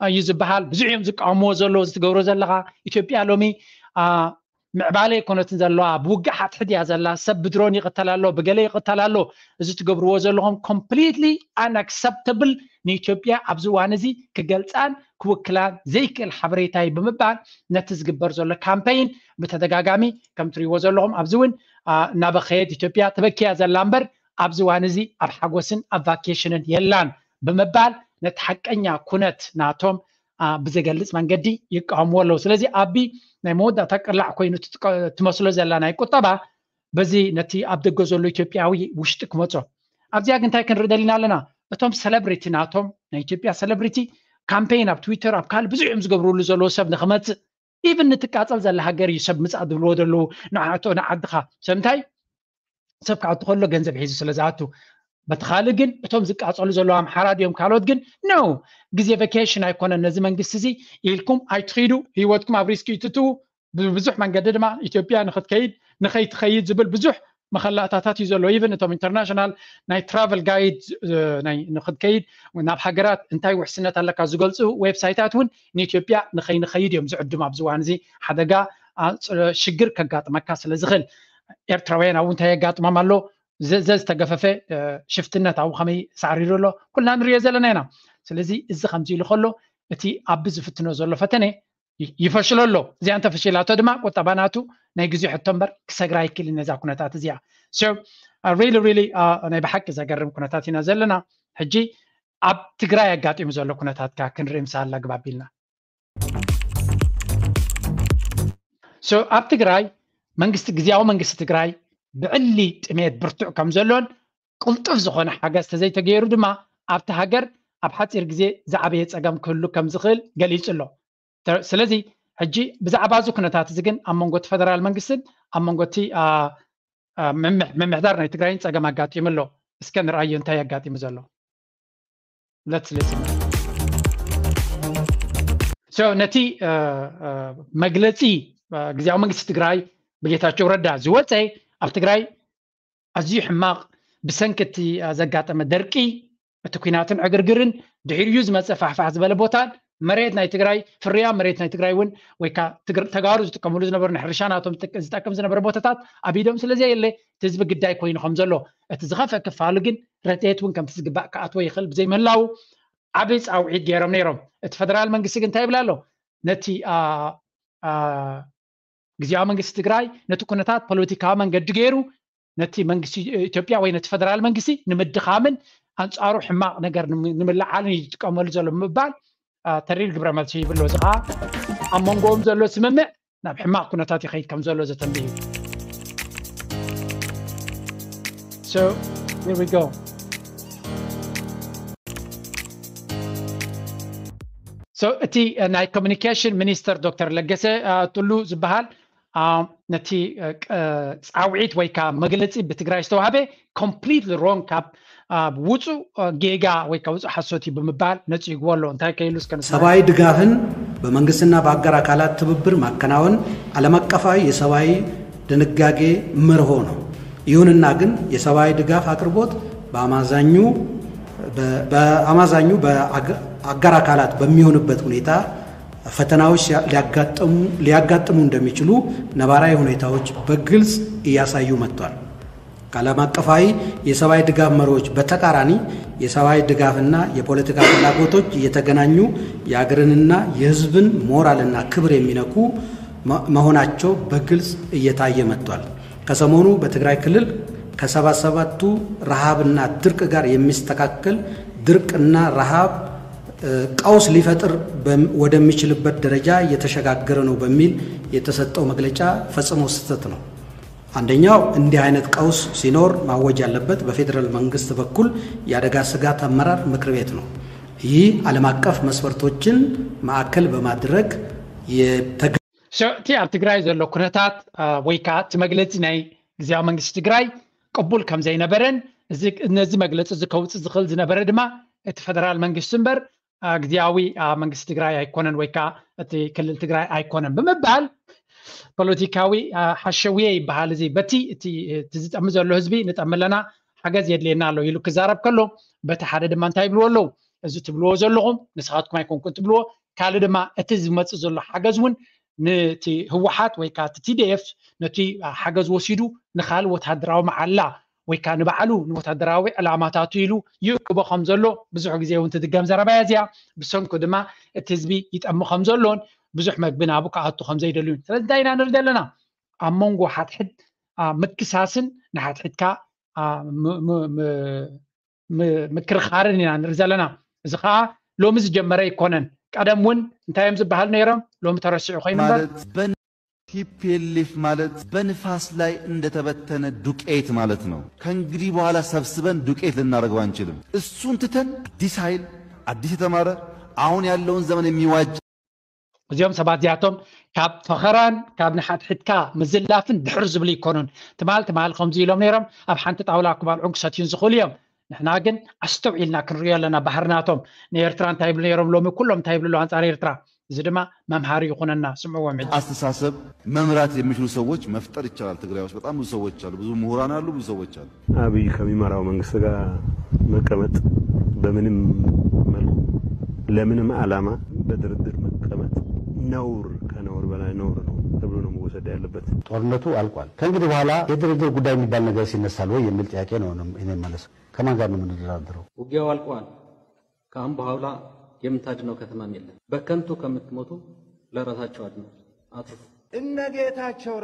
እዩ ዝበሃል። ብዙሕ እዮም ዝቃወምዎ ዘለዉ እዚ ትገብሮ ዘለኻ። ኢትዮጵያ ሎሚ ምዕባለ ኣይኮነትን ዘለዋ፣ ብውግእ ሓድሕድ እያ ዘላ። ሰብ ብድሮን ይቕተል ኣሎ፣ ብገለ ይቕተል ኣሎ። እዚ ትገብርዎ ዘለኹም ኮምፕሊትሊ ኣንኣክሰፕተብል፣ ንኢትዮጵያ ኣብዚ እዋን እዚ ክገልፃን ክውክላን ዘይክእል ሓበሬታ እዩ ብምባል ነቲ ዝግበር ዘሎ ካምፔይን ብተደጋጋሚ ከም ትሪእዎ ዘለኹም ኣብዚ እውን እናበኸየት ኢትዮጵያ ትበኪያ ዘላ እምበር ኣብዚ እዋን እዚ ኣብ ሓጎስን ኣብ ቫኬሽንን የላን ብምባል ነቲ ሓቀኛ ኩነት ናቶም ብዘገልፅ መንገዲ ይቃወምዎ ኣለዉ። ስለዚ ኣቢ ናይ መወዳእታ ቅላዕ ኮይኑ ትመስሎ ዘላ ናይ ቁጠባ በዚ ነቲ ኣብ ደገ ዘሎ ኢትዮጵያዊ ውሽጢ ክመፆ ኣብዚኣ ግን እንታይ ክንርኢ ደሊና ኣለና? እቶም ሰለብሪቲ ናቶም ናይ ኢትዮጵያ ሰለብሪቲ ካምፔይን ኣብ ትዊተር ኣብ ካልእ ብዙሕ እዮም ዝገብርሉ ዘለዉ ሰብ ንክመፅእ ኢቭን ንትቃፀል ዘላ ሃገር እዩ ሰብ ምፃእ ዝብልዎ ዘለዉ ንዓቶ ንዓድኻ ሰብ እንታይ ሰብ ክኣቱ ከሎ ገንዘብ ሒዙ ስለ ዝኣቱ በቲ ካልእ ግን እቶም ዝቃፀሉ ዘለዉ ኣምሓራ ድዮም ካልኦት ግን ነው ግዜ ቨኬሽን ኣይኮነን ነዚ መንግስቲ እዚ ኢልኩም ኣይትኺዱ ህይወትኩም ኣብ ሪስክ ይትትዉ ብብዙሕ መንገዲ ድማ ኢትዮጵያ ንክትከይድ ንኸይትኸይድ ዝብል ብዙሕ መኸላእታታት እዩ ዘሎ ኢቨን እቶም ኢንተርናሽናል ናይ ትራቨል ጋይድ ንክትከይድ ናብ ሃገራት እንታይ ውሕስነት ኣለካ ዝገልፁ ዌብሳይታት እውን ንኢትዮጵያ ንኸይንኸይድ እዮም ዝዕድሙ ኣብዚ እዋን እዚ ሓደጋ ሽግር ከጋጥመካ ስለ ዝኽእል ኤርትራውያን ኣብኡ እንታይ የጋጥሞም ኣሎ ዘዝተገፈፈ ሽፍትነት ኣብኡ ከመይ ሳዕሪሩ ኣሎ ኩልና ንሪኦ ዘለና ኢና ስለዚ እዚ ከምዚ ኢሉ ከሎ እቲ ኣቢ ዝፍትኖ ዘሎ ፈተነ ይፈሽሎ ኣሎ እዚኣ እንተፈሽላቶ ድማ ቁጠባ ናቱ ናይ ግዜ ሕቶ እምበር ክሰግራ ይክእል ነዛ ኩነታት እዚኣ really really ናይ ብሓቂ ዘገርም ኩነታት ኢና ዘለና ሕጂ ኣብ ትግራይ ኣጋጢሙ ዘሎ ኩነታት ካ ክንርኢ ምሳላ ግባብ ኢልና ኣብ ትግራይ መንግስቲ ግዜያዊ መንግስቲ ትግራይ ብዕሊ ጥሜት ብርቱዕ ከም ዘሎን ቅልጡፍ ዝኾነ ሓገዝ ተዘይተገይሩ ድማ ኣብቲ ሃገር ኣብ ሓፂር ግዜ ዝዓበየ ፀገም ክህሉ ከም ዝኽእል ገሊፁ ኣሎ ስለዚ ሕጂ ብዛዕባ እዚ ኩነታት እዚ ግን ኣብ መንጎ እቲ ፈደራል መንግስትን ኣብ መንጎ እቲ ምምሕዳር ናይ ትግራይን ፀገም ኣጋጢሙ ኣሎ እስከ ንርኣዮ እንታይ ኣጋጢሙ ዘሎ ነቲ መግለፂ ግዜያዊ መንግስቲ ትግራይ ብጌታቸው ረዳ ዝወፀ ኣብ ትግራይ ኣዝዩ ሕማቕ ብሰንኪ እቲ ዘጋጠመ ደርቂ፣ እቲ ኩናትን ዕግርግርን፣ ድሕሪኡ ዝመፀ ፋሕፋሕ ዝበለ ቦታን መሬት ናይ ትግራይ ፍርያ መሬት ናይ ትግራይ እውን ወይ ከዓ ተጋሩ ዝጥቀምሉ ዝነበሩ ንሕርሻ ናቶም ዝጠቅም ዝነበረ ቦታታት ኣብ ኢዶም ስለ ዘየለ እቲ ህዝቢ ግዳይ ኮይኑ ከም ዘሎ፣ እቲ ዝኸፍአ ክፋሉ ግን ረድኤት እውን ከምቲ ዝግባእ ክኣትዎ ይኽእል ብዘይምህላው ዓብዪ ፃውዒት ገይሮም ነይሮም። እቲ ፈደራል መንግስቲ ግን እንታይ ይብል ኣሎ? ነቲ ግዝያዊ መንግስቲ ትግራይ ነቲ ኩነታት ፖለቲካዊ መንገዲ ገይሩ ነቲ መንግስቲ ኢትዮጵያ ወይ ነቲ ፈደራል መንግስቲ ንምድኻምን ኣንፃሩ ሕማቕ ነገር ንምልዓልን እዩ ዝጥቀመሉ ዘሎ ብምባል ተሪር ግብረ መልሲ ይብሎ። እዚ ከዓ ኣብ መንጎኦም ዘሎ ስምምዕ ናብ ሕማቕ ኩነታት ይኸይድ ከም ዘሎ ዘተንብዩ። So, here we go. So እቲ ናይ ኮሚኒኬሽን ሚኒስተር ዶክተር ለገሰ ቱሉ ዝበሃል ነቲ ፃውዒት ወይ ከዓ መግለፂ ብትግራይ ዝተዋህበ ኮምፕሊትሊ ሮንግ ካብ ውፁእ ጌጋ ወይ ከዓ ውፁእ ሓሶት እዩ ብምባል ነፂግዎ ኣሎ። እንታይ ከይሉ እስከ ሰብኣዊ ድጋፍን በመንግስትና በአጋር አካላት ትብብር ማከናወን ዓለም አቀፋዊ የሰብአዊ ድንጋጌ መርሆ ነው። ይሁንና ግን የሰብአዊ ድጋፍ አቅርቦት በአማዛኙ በአማዛኙ በአጋር አካላት በሚሆንበት ሁኔታ ፈተናዎች ሊያጋጥሙ እንደሚችሉ ነባራዊ ሁኔታዎች በግልጽ እያሳዩ መጥቷል። ከዓለም አቀፋዊ የሰብአዊ ድጋፍ መርሆች በተቃራኒ የሰብአዊ ድጋፍና የፖለቲካ ፍላጎቶች እየተገናኙ የአገርንና የህዝብን ሞራልና ክብር የሚነኩ መሆናቸው በግልጽ እየታየ መጥቷል። ከሰሞኑ በትግራይ ክልል ከሰባ ሰባቱ ረሃብና ድርቅ ጋር የሚስተካከል ድርቅና ረሃብ ቀውስ ሊፈጥር ወደሚችልበት ደረጃ እየተሸጋገረ ነው በሚል የተሰጠው መግለጫ ፈጽሞ ስህተት ነው። አንደኛው እንዲህ አይነት ቀውስ ሲኖር ማወጅ ያለበት በፌዴራል መንግስት በኩል የአደጋ ስጋት አመራር ምክር ቤት ነው። ይህ ዓለም አቀፍ መስፈርቶችን ማዕከል በማድረግ የተገ እቲ ኣብ ትግራይ ዘሎ ኩነታት ወይ ከዓ እቲ መግለፂ ናይ ግዝያዊ መንግስቲ ትግራይ ቅቡል ከም ዘይነበረን ነዚ መግለፂ እዚ ከውፅእ ዝኽእል ዝነበረ ድማ እቲ ፈደራል መንግስቲ እምበር ግዝያዊ መንግስቲ ትግራይ ኣይኮነን ወይ ከዓ እቲ ክልል ትግራይ ኣይኮነን ብምባል ፖለቲካዊ ሓሸውየ ይበሃል። እዚ በቲ እቲ ዝጠሚ ዘሎ ህዝቢ ንጠሚ ኣለና፣ ሓገዝ የድልየና ኣሎ ኢሉ ክዛረብ ከሎ በቲ ሓደ ድማ እንታይ ይብልዎ ኣለዉ? እዚ ትብልዎ ዘለኹም ንስኻትኩም ኣይኮንኩን ትብልዎ፣ ካልእ ድማ እቲ ዝመፅእ ዘሎ ሓገዝ እውን ነቲ ህወሓት ወይ ከዓ እቲ ቲዲኤፍ ነቲ ሓገዝ ወሲዱ ንካልእ ወታደራዊ መዓላ ወይ ከዓ ንባዕሉ ንወታደራዊ ዕላማታቱ ኢሉ ይእክቦ ከም ዘሎ ብዙሕ ግዜ እውን ትድገም ዘረባ እያ እዚኣ። ብሰንኩ ድማ እቲ ህዝቢ ይጠሚ ከም ዘሎን ብዙሕ መግቢ ናብኡ ክኣቱ ከም ዘይደልዩን። ስለዚ እንታይ ኢና ንርኢ ዘለና? ኣብ መንጎ ሓድሕድ ምክሳስን ንሓድሕድካ ምክርኻርን ኢና ንርኢ ዘለና። እዚ ከዓ ሎሚ ዝጀመረ ኣይኮነን። ቀደም እውን እንታይ እዮም ዝበሃሉ ነይሮም? ሎሚ ተረሲዑ ኮይኑ እምበር። ቲፒኤልኤፍ ማለት በንፋስ ላይ እንደተበተነ ዱቄት ማለት ነው። ከእንግዲህ በኋላ ሰብስበን ዱቄት ልናደርገው አንችልም። እሱን ትተን አዲስ ኃይል፣ አዲስ የተማረ፣ አሁን ያለውን ዘመን የሚዋጅ እዚኦም ሰባት እዚኣቶም ካብ ፈኸራን ካብ ንሓድሕድካ ምዝላፍን ድሕር ዝብሉ ይኮኑን። ትማል ትማል ከምዚ ኢሎም ነይሮም ኣብ ሓንቲ ጣውላ ክባልዑን ክሰትዩን ዝኽእሉ እዮም። ንሕና ግን ኣስተውዒልና ክንሪኦ ኣለና ባህርናቶም። ንኤርትራ እንታይ ይብሉ ነይሮም፣ ሎሚ ኩሎም እንታይ ይብሉ ኣንጻር ኤርትራ። እዚ ድማ መምሃሪ ይኹነና። ስምዕዎም ሕጂ። አስተሳሰብ መምራት የሚችሉ ሰዎች መፍጠር ይቻላል። ትግራይ ውስጥ በጣም ብዙ ሰዎች አሉ፣ ብዙ ምሁራን አሉ፣ ብዙ ሰዎች አሉ። አብይ ከሚመራው መንግስት ጋር መቀመጥ በምንም መልኩ ለምንም ዓላማ በድርድር መቀመጥ ነውር፣ ከነውር በላይ ነውር ነው ተብሎ ነው መወሰድ ያለበት። ጦርነቱ አልቋል። ከእንግዲህ በኋላ የድርድር ጉዳይ የሚባል ነገር ሲነሳል ወይ የሚል ጥያቄ ነው እኔ የማነሳው። ከማን ጋር ነው የምንደራደረው? ውጊያው አልቋል። ከአሁን በኋላ የምታድነው ከተማም የለም። በከንቱ ከምትሞቱ ለራሳቸው አድኑ፣ አትርፉ። እነ ጌታቸው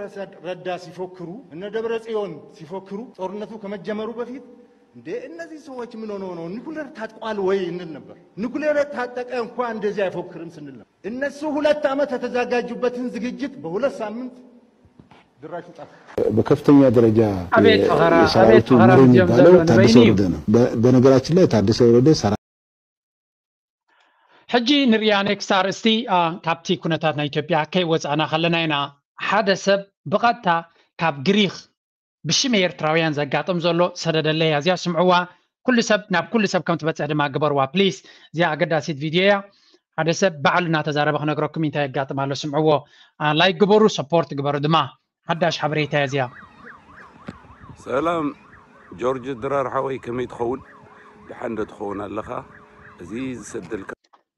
ረዳ ሲፎክሩ፣ እነ ደብረ ጽዮን ሲፎክሩ ጦርነቱ ከመጀመሩ በፊት እንዴ እነዚህ ሰዎች ምን ሆነው ነው? ኒኩሌር ታጥቋል ወይ እንል ነበር። ኒኩሌር ታጠቀ እንኳ እንደዚህ አይፎክርም ስንል ነበር። እነሱ ሁለት ዓመት የተዘጋጁበትን ዝግጅት በሁለት ሳምንት ድራሹ ጠፋ። በከፍተኛ ደረጃ አቤት ፈኸራ፣ አቤት የሰራዊቱ ፈኸራ መሪ ምዝዮም የሚባለው ዘሎ ታደሰ ንበይኑ እዩ። ወረደ ነው። በ- በነገራችን ላይ ታደሰ ወረደ ሰራ- ሕጂ ንርያ ኔክስት ኣርእስቲ ኣ፣ ካብቲ ኩነታት ናይ ኢትዮጵያ ከይወፃእና ከለና ኢና። ሓደ ሰብ ብቐጥታ ካብ ግሪክ ብሽም ኤርትራውያን ዘጋጥም ዘሎ ሰደደለይ፣ ኣዝያ ስምዕዋ። ኩሉ ሰብ ናብ ኩሉ ሰብ ከም ትበፅሕ ድማ ግበርዋ ፕሊስ። እዚኣ ኣገዳሲት ቪድዮ እያ። ሓደ ሰብ ባዕሉ እናተዛረበ ክነግረኩም እንታይ የጋጥም ኣሎ ስምዕዎ። ላይክ ግበሩ፣ ሰፖርት ግበሩ ድማ። ሓዳሽ ሓበሬታ እያ እዚኣ። ሰላም ጆርጅ ድራር ሓወይ፣ ከመይ ትኸውን? ደሓን ዶ ትኸውን ኣለኻ? እዚ ዝሰደልካ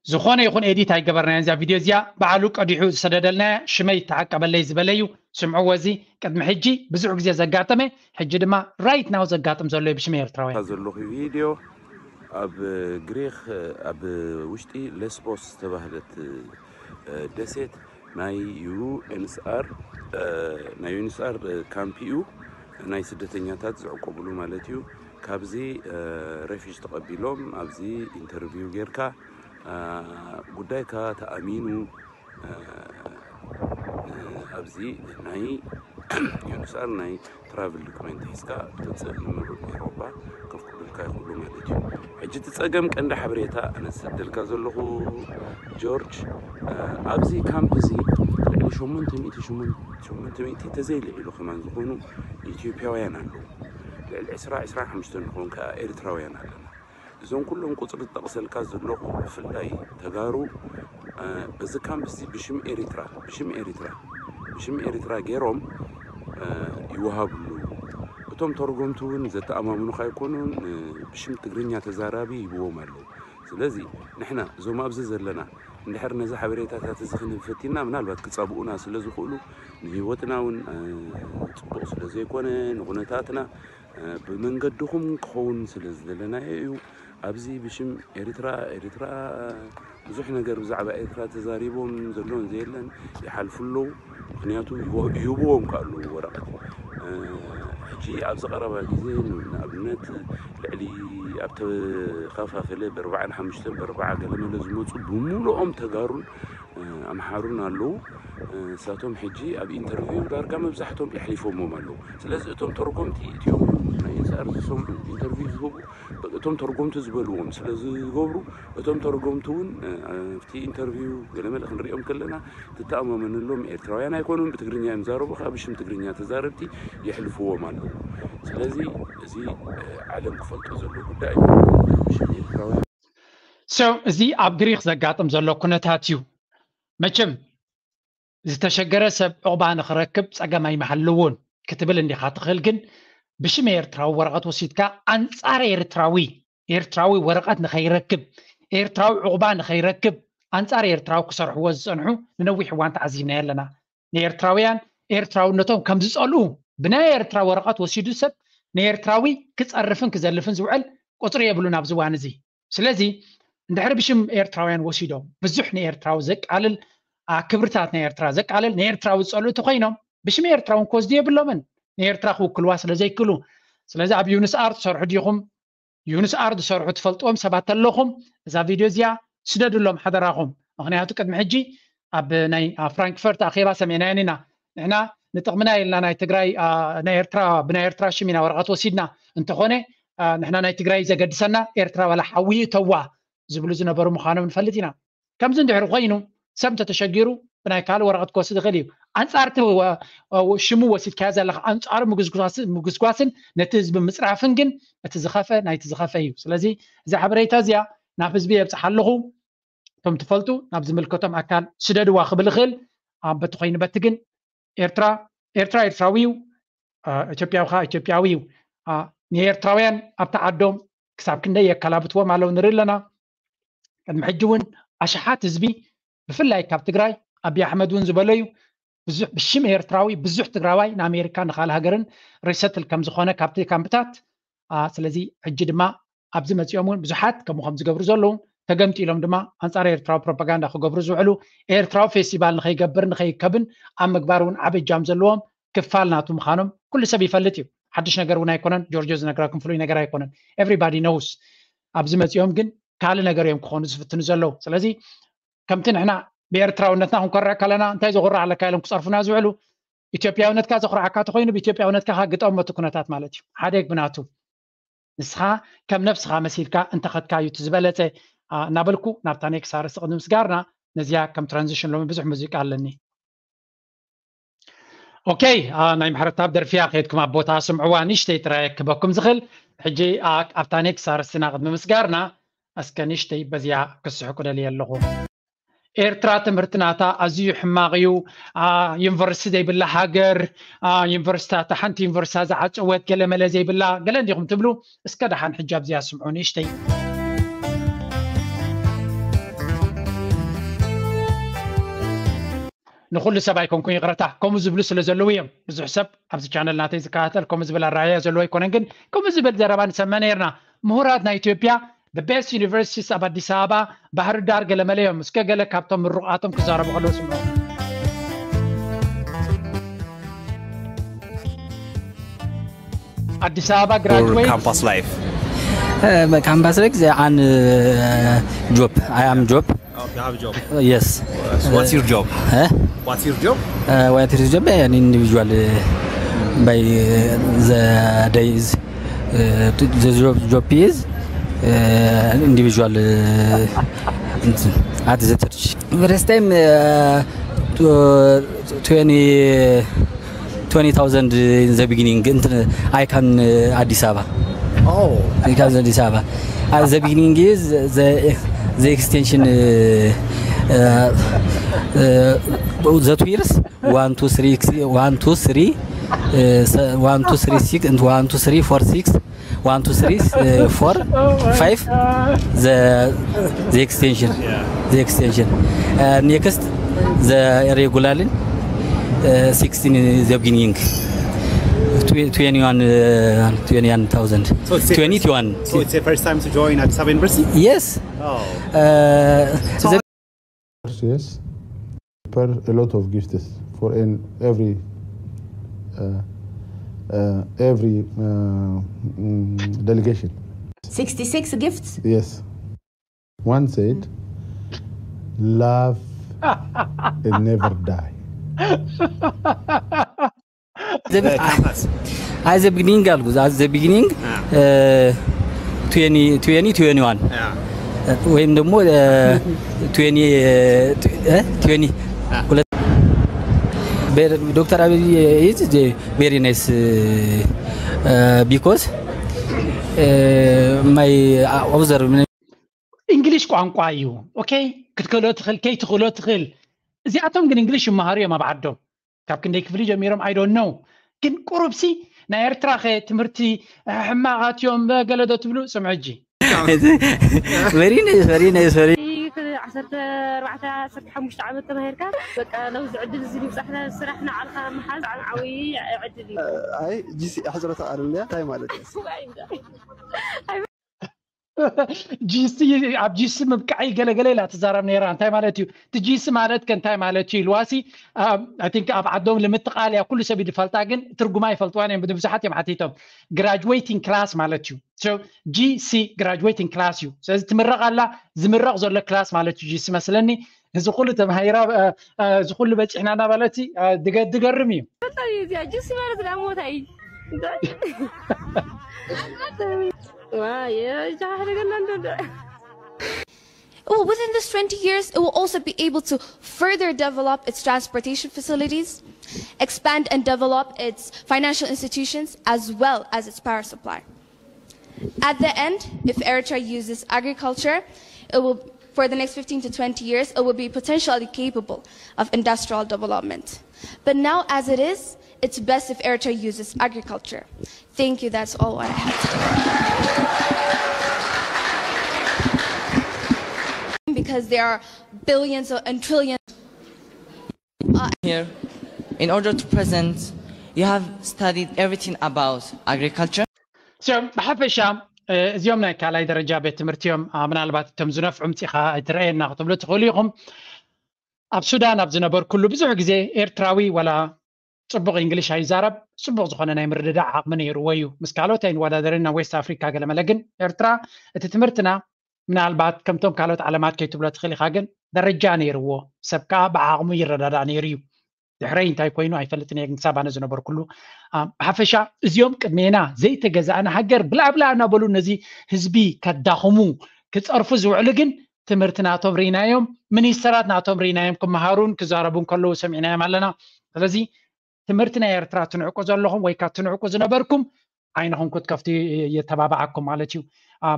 ዝኾነ ይኹን ኤዲት ኣይገበርናያን እዛ ቪድዮ እዚኣ። ባዕሉ ቀዲሑ ዝሰደደልና ሽመይ ተዓቀበለይ ዝበለዩ። ስምዕዎ፣ እዚ ቅድሚ ሕጂ ብዙሕ ግዜ ዘጋጠመ፣ ሕጂ ድማ right now ዘጋጥም ዘሎ እዩ ብሽመ ኤርትራውያን። ዘለኹ ቪድዮ ኣብ ግሪክ ኣብ ውሽጢ ሌስቦስ ዝተባህለት ደሴት ናይ ዩኤንኤስኣር ናይ ዩኤንኤስኣር ካምፕ እዩ፣ ናይ ስደተኛታት ዝዕቆብሉ ማለት እዩ። ካብዚ ሬፊጅ ተቐቢሎም ኣብዚ ኢንተርቪው ጌርካ ጉዳይካ ተኣሚኑ ኣብዚ ናይ ዩኤንኤስኣር ናይ ትራቭል ዶክመንት ሒዝካ ትምፅእ ንምሉእ ኤውሮጳ ከፍቅዱልካ ይኽእሉ ማለት እዩ። ሕጂ እቲ ፀገም ቀንዲ ሓበሬታ ኣነ ዝሰደልካ ዘለኹ ጆርጅ፣ ኣብዚ ካምፕ እዚ ልዕሊ ሸሞንተ ሚእቲ ሸሞንተ ሚእቲ ተዘይልዒሉ ከማን ዝኾኑ ኢትዮጵያውያን ኣለዉ። ልዕሊ ዕስራ ዕስራን ሓሙሽተን ንኾን ከዓ ኤርትራውያን ኣለና። እዞም ኩሎም ቁፅሪ ዝጠቕሰልካ ዘለኹ ብፍላይ ተጋሩ በዚ ካምፕ እዚ ብሽም ኤሪትራ ብሽም ኤሪትራ ብሽም ኤሪትራ ገይሮም ይወሃብሉ። እቶም ተርጎምቲ እውን ዘተኣማምኑኻ ኣይኮኑን፣ ብሽም ትግርኛ ተዛራቢ ይብዎም ኣለዉ። ስለዚ ንሕና እዞም ኣብዚ ዘለና እንድሕር ነዚ ሓበሬታታት እዚ ክንህብ ፈቲና ምናልባት ክፀብኡና ስለ ዝኽእሉ ንህይወትና እውን ፅቡቕ ስለ ዘይኮነ ንኹነታትና ብመንገድኹም ክኸውን ስለ ዝደለናዮ እዩ። ኣብዚ ብሽም ኤሪትራ ኤሪትራ ብዙሕ ነገር ብዛዕባ ኤርትራ ተዛሪቦም ዘሎን ዘየለን ይሓልፉ ኣለዉ። ምክንያቱ ይህብዎም ከ ኣለዉ ወረቐት። ሕጂ ኣብዚ ቀረባ ግዜ ንኣብነት ልዕሊ ኣብ ተኸፋፈለ ብኣርባዓን ሓሙሽተን ብኣርባዓ ገለመለ ዝመፁ ብምሉኦም ተጋሩን ኣምሓሩን ኣለዉ። እሳቶም ሕጂ ኣብ ኢንተርቪው ዳርጋ መብዛሕቶም የሕሊፎሞም ኣለዉ። ስለዚ እቶም ተርጎምቲ እቲኦም ናይ ኤንስኣር ዝሰምዑ ኢንተርቪው ዝህቡ እቶም ተርጎምቲ ዝበልዎም ስለ ዝገብሩ እቶም ተርጎምቲ እውን ኣብቲ ኢንተርቪው ገለመለ ክንሪኦም ከለና ትተኣማመነሎም ኤርትራውያን ኣይኮኑን። ብትግርኛ እዮም ዛረቡ፣ ካብ ሽም ትግርኛ ተዛረብቲ የሕልፍዎም ኣለዉ። ስለዚ እዚ ዓለም ክፈልጦ ዘሎ ጉዳይ እዩ። ሽም ኤርትራውያን ሰው እዚ ኣብ ግሪክ ዘጋጥም ዘሎ ኩነታት እዩ። መቸም ዝተሸገረ ሰብ ዕቑባ ንኽረክብ ጸገም ኣይመሃልዎን ክትብል እንዲኻ ትኽእል፣ ግን ብሽም ኤርትራዊ ወረቐት ወሲድካ ኣንጻር ኤርትራዊ ኤርትራዊ ወረቐት ንኸይረክብ ኤርትራዊ ዕቑባ ንኸይረክብ ኣንጻር ኤርትራዊ ክሰርሕዎ ዝጸንሑ ንነዊሕ እዋን ተዓዚብናዮ ኣለና። ንኤርትራውያን ኤርትራውነቶም ከም ዝጸልኡ ብናይ ኤርትራ ወረቐት ወሲዱ ሰብ ንኤርትራዊ ክጸርፍን ክዘልፍን ዝውዕል ቁጽሪ የብሉን ኣብዚ እዋን እዚ። ስለዚ እንድሕሪ ብሽም ኤርትራውያን ወሲዶም ብዙሕ ንኤርትራዊ ዘቃልል ክብርታት ናይ ኤርትራ ዘቃልል ንኤርትራዊ ዝጸልኡ እንተኮይኖም ብሽም ኤርትራውን ክወስዱ የብሎምን፣ ንኤርትራ ክውክልዋ ስለ ዘይክሉ። ስለዚ ኣብ ዩንስኣር ትሰርሑ ዲኹም? ዩንስኣር ዝሰርሑ ትፈልጥዎም ሰባት ኣለኹም? እዛ ቪድዮ እዚኣ ስደዱሎም ሓደራኹም። ምክንያቱ ቅድሚ ሕጂ ኣብ ናይ ፍራንክፈርት ኣኼባ ሰሚዕናየን ኢና። ንሕና ንጥቕምና ኢልና ናይ ትግራይ ናይ ኤርትራ ብናይ ኤርትራ ሽም ኢና ወረቐት ወሲድና፣ እንተኾነ ንሕና ናይ ትግራይ ዘገድሰና ኤርትራ ዋላ ሓዊ ይእተዋ ዝብሉ ዝነበሩ ምዃኖም ንፈልጥ ኢና። ከምዚ እንድሕሪ ኮይኑ ሰብ እንተተሸጊሩ ብናይ ካልእ ወረቐት ክወስድ ይኽእል እዩ። ኣንጻር እቲ ሽሙ ወሲድካዮ ዘለኻ ኣንጻሩ ምጉስጓስን ነቲ ህዝቢ ምፅራፍን ግን እቲ ዝኸፈ ናይቲ ዝኸፈ እዩ። ስለዚ እዛ ሓበሬታ እዚኣ ናብ ህዝቢ የብፅሓ ኣለኹ። እቶም ትፈልጡ ናብ ዝምልከቶም ኣካል ስደድዋ ክብል ይኽእል። በቲ ኮይኑ በቲ ግን ኤርትራ ኤርትራ ኤርትራዊ እዩ። ኢትዮጵያዊ ከዓ ኢትዮጵያዊ እዩ። ንኤርትራውያን ኣብቲ ዓዶም ክሳብ ክንደይ የከላብትዎም ኣለዉ ንርኢ ኣለና። ቅድሚ ሕጂ እውን ኣሽሓት ህዝቢ ብፍላይ ካብ ትግራይ ኣብዪ ኣሕመድ እውን ዝበሎ እዩ። ብዙሕ ብሽም ኤርትራዊ ብዙሕ ትግራዋይ ንኣሜሪካ ንካልእ ሃገርን ሪሰትል ከም ዝኾነ ካብቲ ካምፕታት። ስለዚ ሕጂ ድማ ኣብዚ መፂኦም እውን ብዙሓት ከምኡ ከም ዝገብሩ ዘለዉ ተገምጢሎም ድማ ኣንፃር ኤርትራዊ ፕሮፓጋንዳ ክገብሩ ዝውዕሉ ኤርትራዊ ፌስቲቫል ንኸይገብር ንኸይከብን ኣብ ምግባር እውን ዓብ እጃም ዘለዎም ክፋል ናቱ ምዃኖም ኩሉ ሰብ ይፈልጥ እዩ። ሓድሽ ነገር እውን ኣይኮነን። ጆርጆ ዝነግራኩም ፍሉይ ነገር ኣይኮነን። ኤቭሪባዲ ነውስ ኣብዚ መፂኦም ግን ካልእ ነገር እዮም ክኾኑ ዝፍትኑ ዘለዉ። ስለዚ ከምቲ ንሕና ብኤርትራውነትና ክንኮርዕ ከለና እንታይ ዘኹርዕ ኣለካ ኢሎም ክፀርፉና ዝውዕሉ ኢትዮጵያውነትካ ዘኹርዓካ ተኮይኑ ብኢትዮጵያውነትካ ግጠሞ እቲ ኩነታት ማለት እዩ። ሓደ ብናቱ ንስኻ ከም ነብስኻ መሲልካ እንተኸድካ እዩ እቲ ዝበለፀ እናበልኩ ናብታ ኔክስት ኣርእስቲ ቅድሚ ምስጋርና ነዚኣ ከም ትራንዚሽን ሎሚ ብዙሕ ሙዚቃ ኣለኒ። ኦኬ፣ ናይ ምሕረተኣብ ደርፊያ ከድኩም ኣብ ቦታ ስምዕዋ። ንእሽተይ ጥራይ ክበኩም ዝኽእል ሕጂ ኣብታ ኔክስት ኣርእስትና ቅድሚ ምስጋርና እስከ ንእሽተይ በዚኣ ክስሕቁ ደልየ ኣለኹ። ኤርትራ ትምህርቲ ናታ ኣዝዩ ሕማቕ እዩ። ዩኒቨርሲቲ ዘይብላ ሃገር፣ ዩኒቨርሲቲታት፣ ሓንቲ ዩኒቨርሲቲ ዝዓጸወት፣ ገለ መለ ዘይብላ፣ ገለ እንዲኹም ትብሉ። እስከ ደሓን ሕጂ ኣብዚኣ ስምዑ ንእሽተይ። ንኹሉ ሰብ ኣይኮንኩን፣ ይቕረታ፣ ከምኡ ዝብሉ ስለ ዘለዉ እዮም። ብዙሕ ሰብ ኣብዚ ቻነል ናተይ ዝከታተል ከምኡ ዝብል ኣረኣእያ ዘለዎ ኣይኮነን፣ ግን ከምኡ ዝብል ዘረባ ንሰምዕ ነርና። ምሁራት ናይ ኢትዮጵያ፣ the best universities ኣብ ኣዲስ ኣበባ፣ ባህር ዳር፣ ገለ መለ እዮም። እስከ ገለ ካብቶም ምሩቓቶም ክዛረቡ ከለዉ ስምዑ። ኣዲስ ኣበባ graduate Campus life. Campus life, an job. I am job. Oh, you have a job. Yes. So what's your job? Eh? What's your job? Uh, what is job? An individual uh, by uh, the days. Uh, the job, job is uh, individual uh, at the church. First time uh, to, uh, twenty, twenty thousand in the beginning. I can uh, Addis Ababa. Oh. I can Addis Ababa. At the beginning is the the extension uh, uh, uh, the two years. One, two, three, one, two, three, uh, one, two, three, six, and one, two, three, four, six, one, two, three, uh, four, five. The the extension, the extension. Uh, next, the regular uh, sixteen in the beginning. Twenty-one, uh, twenty-one thousand. So it's a Twenty-one. So it's the first time to join Addis Ababa University? Yes. Oh. Uh, the Yes, prepare a lot of gifts for in every uh, uh, every uh, mm, delegation. sixty-six gifts. Yes. One said, "Love and never die." the, at the beginning, at the beginning, uh, twenty, twenty, twenty-one. Yeah. ወይም ደግሞ twenty twenty ሁለት ዶክተር አብይ is very nice because my observe እንግሊሽ ቋንቋ እዩ። ኦኬ፣ ክትክእሎ ትኽእል፣ ከይትኽእሎ ትኽእል። እዚኣቶም ግን እንግሊሽ ይመሃሩ እዮም ኣብ ዓዶም። ካብ ክንደይ ክፍሊ ጀሚሮም I don't know። ግን ቁሩብሲ ናይ ኤርትራ ኸ ትምህርቲ ሕማቓት እዮም ገለ ዶ ትብሉ? ስምዑ ሕጂ። Very nice, very nice, very ዓሰርተ ኣርባዕተ ዓሰርተ ሓሙሽተ ዓመት ተማሂርካ በቃ ናብዚ ዕድል እዚ ምብፃሕና ስራሕ ንዓልካ ምሓዝ ዓብዪ ዕድል እዩ። ኣይ ጂሲ ሕፅረት ኣለያ እንታይ ማለት እዩ? ጂሲ ኣብ ጂሲ ምብቃዕ ገለገለ ኢላ ትዛረብ ነራ። እንታይ ማለት እዩ እቲ ጂሲ ማለት ከ እንታይ ማለት እዩ ኢልዋሲ? I think ኣብ ዓዶም ንምትቃል እያ ኩሉ ሰብ ይድፈልጣ ግን ትርጉማ ይፈልጥዋን እዮም። ብዙሓት እዮም ሓቲቶም። Graduating class ማለት እዩ። ጂሲ graduating class እዩ። ስለዚ ትምረቕ ኣላ፣ ዝምረቕ ዘሎ ክላስ ማለት እዩ ጂሲ መስለኒ። እዚ ኩሉ ተማሂራ እዚ ኩሉ በፂሕና እናበለት ድገርም እዩ። እንታይ እዩ እዚኣ ጂሲ ማለት ዳ ሞታ እዩ። Well, within this twenty years, it will also be able to further develop its transportation facilities, expand and develop its financial institutions, as well as its power supply. At the end, if Eritrea uses agriculture, it will, for the next fifteen to twenty years, it will be potentially capable of industrial development. But now, as it is, it's best if Eritrea uses agriculture. Thank you, that's all I have to say. Because there are billions and trillions. Here, in order to present, you have studied everything about agriculture. So, ብሓፈሻ እዚኦም ናይ ካልኣይ ደረጃ ቤት ትምህርቲ እዮም። ምናልባት እቶም ዝነፍዑ ምፂኻ ኣይትረኣየና ክትብሉ ትኽእሉ ኢኹም። ኣብ ሱዳን ኣብ ዝነበርኩሉ ብዙሕ ግዜ ኤርትራዊ ዋላ ፅቡቕ እንግሊሽ ኣይዛረብ፣ ፅቡቕ ዝኾነ ናይ ምርድዳእ ዓቕሚ ነይርዎ እዩ። ምስ ካልኦት ኣይንወዳደርን ናብ ዌስት ኣፍሪካ ገለመለ። ግን ኤርትራ እቲ ትምህርትና ምናልባት ከምቶም ካልኦት ዓለማት ከይትብሎ ትኽእል ኢኻ፣ ግን ደረጃ ነይርዎ። ሰብ ከዓ ብዓቕሙ ይረዳዳእ ነይሩ እዩ። ድሕረይ እንታይ ኮይኑ ኣይፈልጥን እየ፣ ግን ክሳብ ኣነ ዝነበርኩሉ። ብሓፈሻ እዚኦም ቅድሜና ዘይተገዛእና ሃገር ብላዕብላ እናበሉ ነዚ ህዝቢ ከዳኽሙ ክፀርፉ ዝውዕሉ ግን ትምህርቲ ናቶም ርኢናዮም፣ ሚኒስተራት ናቶም ርኢናዮም ክመሃሩን ክዛረቡን ከለዉ ሰሚዕናዮም ኣለና። ስለዚ ትምህርቲ ናይ ኤርትራ ትንዕቁ ዘለኹም ወይ ከዓ ትንዕቁ ዝነበርኩም ዓይንኹም ክትከፍቱ የተባብዓኩም ማለት እዩ።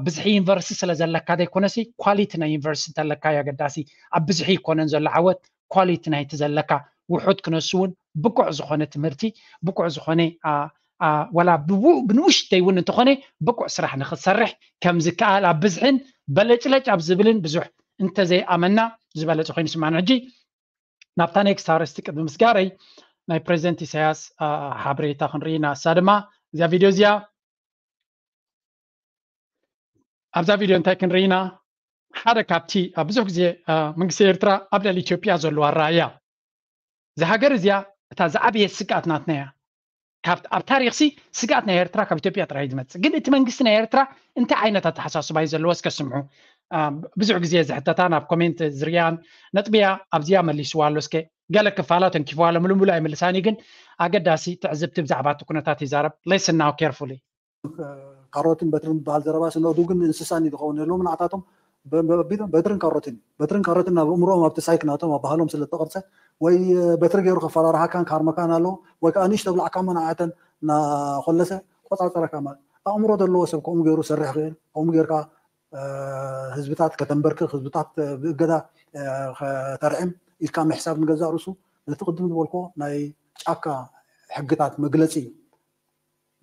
ብዝሒ ዩኒቨርሲቲ ስለ ዘለካ ዘይኮነሲ፣ ኳሊቲ ናይ ዩኒቨርሲቲ ዘለካ ኣገዳሲ። ኣብ ብዝሒ ይኮነን ዘሎ ዓወት፣ ኳሊቲ ናይቲ ዘለካ። ውሑድ ክነሱ እውን ብቁዕ ዝኾነ ትምህርቲ፣ ብቁዕ ዝኾነ፣ ወላ ብንኡሽተይ እውን እንተኾነ ብቁዕ ስራሕ ንክትሰርሕ ከም ዝከኣል፣ ኣብ ብዝሕን በለጭለጭ ኣብ ዝብልን ብዙሕ እንተዘይኣመና ዝበለጸ ኮይኑ ይስማዕኒ። ሕጂ ናብታ ኔክስት ኣርእስቲ ቅድሚ ምስጋረይ፣ ናይ ፕሬዚደንት ኢሳያስ ሓበሬታ ክንርኢ ኢና። እሳ ድማ እዚኣ ቪድዮ እዚኣ። ኣብዛ ቪድዮ እንታይ ክንርኢ ኢና? ሓደ ካብቲ ብዙሕ ግዜ መንግስቲ ኤርትራ ኣብ ልዕሊ ኢትዮጵያ ዘለዎ ኣረኣእያ፣ እዛ ሃገር እዚኣ እታ ዝዓበየ ስግኣት ናትና እያ። ኣብ ታሪኽሲ ስግኣት ናይ ኤርትራ ካብ ኢትዮጵያ ጥራይ ዝመጽእ። ግን እቲ መንግስቲ ናይ ኤርትራ እንታይ ዓይነት ኣተሓሳስባ እዩ ዘለዎ? እስከ ስምዑ። ብዙሕ ግዜ ዝሕተታን ኣብ ኮሜንት ዝርያን ነጥብያ ኣብዚኣ መሊስዋ ኣሎ። እስከ ገለ ክፋላ ተንኪፍዋ ኣሎ፣ ምሉእ ምሉእ ኣይምልሳን እዩ። ግን ኣገዳሲ ትዕዝብቲ ብዛዕባ እቲ ኩነታት ይዛረብ። Listen now carefully። ካሮትን በትርን ዝበሃል ዘረባ ስነዱ ግን እንስሳን እዩ ዝኸውን። የለውም ንዓታቶም በትርን ካሮትን በትርን ካሮትን ናብ እምሮኦም ኣብቲ ሳይክ ናቶም ኣብ ባህሎም ስለ ተቐርጸ ወይ በትሪ ገይሩ ከፈራርሓካን ክሃርመካን ኣለዎ ወይ ከዓ ንእሽቶ ብላዕካሞ ንዓተን እናኾለሰ ቆጻጸረካ ማለት ኣእምሮ ዘለዎ ሰብ ከምኡ ገይሩ ሰርሕ ክእል ከምኡ ጌርካ ህዝብታት ከተንበርክኽ ህዝብታት ብእገዳ ከተርዕም ኢልካ ምሕሳብ ንገዛእ ርእሱ ነቲ ቅድም ዝበልኮ ናይ ጫካ ሕግታት መግለፂ እዩ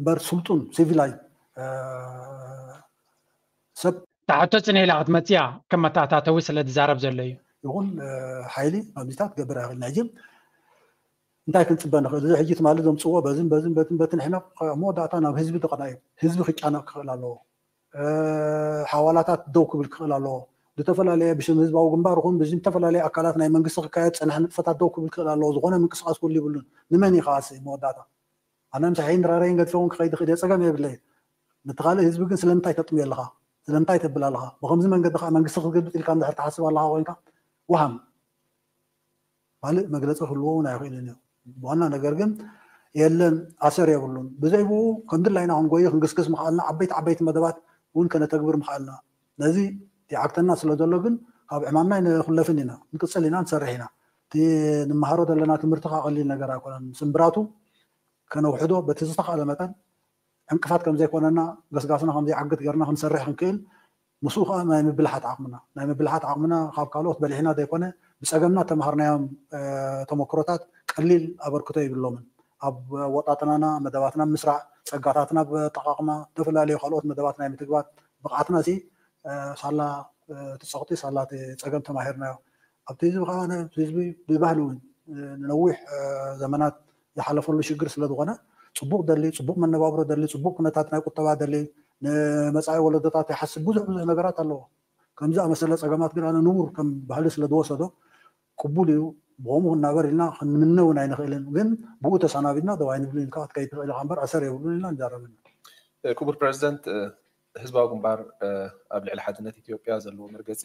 እምበር ስልጡን ሲቪላይ ሰብ ታሕቶ ፅንሕ ኢላ ክትመፅያ ከም መተኣታተዊ ስለ ዝዛረብ ዘሎ እዩ። ይኹን ሓይሊ ከምዚታት ክገብር ኣይኽእል ናይ ጅም እንታይ ክንፅበ ንኽእል እዚ ሕጂ ትማሊ ዘምፅዎ በዝን በዝን በትን በትን ሕና መወዳእታ ናብ ህዝቢ ተቐዳ እዩ ህዝቢ ክጫነቕ ክኽእል ኣለዎ ሓዋላታት ደው ክብል ክኽእል ኣለዎ ብዝተፈላለየ ብሽም ህዝባዊ ግንባር ይኹን ብዝም ዝተፈላለየ ኣካላት ናይ መንግስቲ ክካየድ ፀንሐ ንጥፈታት ደው ክብል ክኽእል ኣለዎ ዝኾነ ምንቅስቃስ ክህሉ ይብሉን ንመን እዩ ከዓሲ መወዳእታ ኣነ ምሳሐይን ድራረይን ገድፈ እውን ክኸይድ ይኽእል እየ ፀገም የብለይ ነቲ ካልእ ህዝቢ ግን ስለምንታይ ተጥምዮ ኣለኻ ስለምንታይ ተብል ኣለኻ ብከምዚ መንገዲ ከዓ መንግስቲ ክትገልብጥ ኢልካ እንድሕር ትሓስብ ኣለኻ ኮይንካ ውሃም ካልእ መግለፂ ክህልዎ እውን ኣይኽእልን እዩ ዋና ነገር ግን የለን ኣሰር የብሉን ብዘይ ብኡ ከምድላይና ክንጎይ ክንግስግስ ምኽኣልና ዓበይቲ ዓበይቲ መደባት እውን ከነተግብር ምኽኣልና ነዚ ይዓግተና ስለ ዘሎ ግን ካብ ዕማምና ኣይንኹለፍን ኢና ንቅፅል ኢና ንሰርሕ ኢና እቲ ንመሃሮ ዘለና ትምህርቲ ከዓ ቀሊል ነገር ኣይኮነን ስምብራቱ ከነውሕዶ በቲ ዝተኽኣለ መጠን ዕንቅፋት ከም ዘይኮነና ገስጋስና ከም ዘይዓግት ጌርና ክንሰርሕ ክንክእል ምስኡ ከዓ ናይ ምብልሓት ዓቕምና ናይ ምብልሓት ዓቕምና ካብ ካልኦት በሊሕና ዘይኮነ ብፀገምና ተምሃርናዮም ተመክሮታት ቀሊል ኣበርክቶ ይብሎምን ኣብ ወጣጥናና መደባትና ምስራዕ ፀጋታትና ብጠቃቕማ ዝተፈላለዩ ካልኦት መደባት ናይ ምትግባር ብቕዓትና ሲ ሳላ እቲ ፀቕጢ ሳላ እቲ ፀገም ተማሂርናዮ ኣብቲ ህዝቢ ከዓ ህዝቢ ብባህሊ እውን ንነዊሕ ዘመናት ዝሓለፈሉ ሽግር ስለ ዝኾነ ፅቡቕ ደሊ ፅቡቕ መነባብሮ ደሊ ፅቡቕ ኩነታት ናይ ቁጠባ ደሊ ንመፃኢ ወለዶታት ይሓስብ ብዙሕ ብዙሕ ነገራት ኣለዎ ከምዚ ኣመሰለ ፀገማት ግን ኣነ ንቡር ከም ባህሊ ስለ ዝወሰዶ ቅቡል እዩ ብኸምኡ ክናበር ኢልና ክንምነ እውን ኣይንኽእልን ግን ብኡ ተሰናቢድና ደው ኣይንብልን ኢልካ ክትከይድ ትኽእል ኢኻ እምበር ኣሰር የብሉን ኢልና ንዛረብን ክቡር ፕሬዚደንት ህዝባዊ ግንባር ኣብ ልዕሊ ሓድነት ኢትዮጵያ ዘለዎ መርገፂ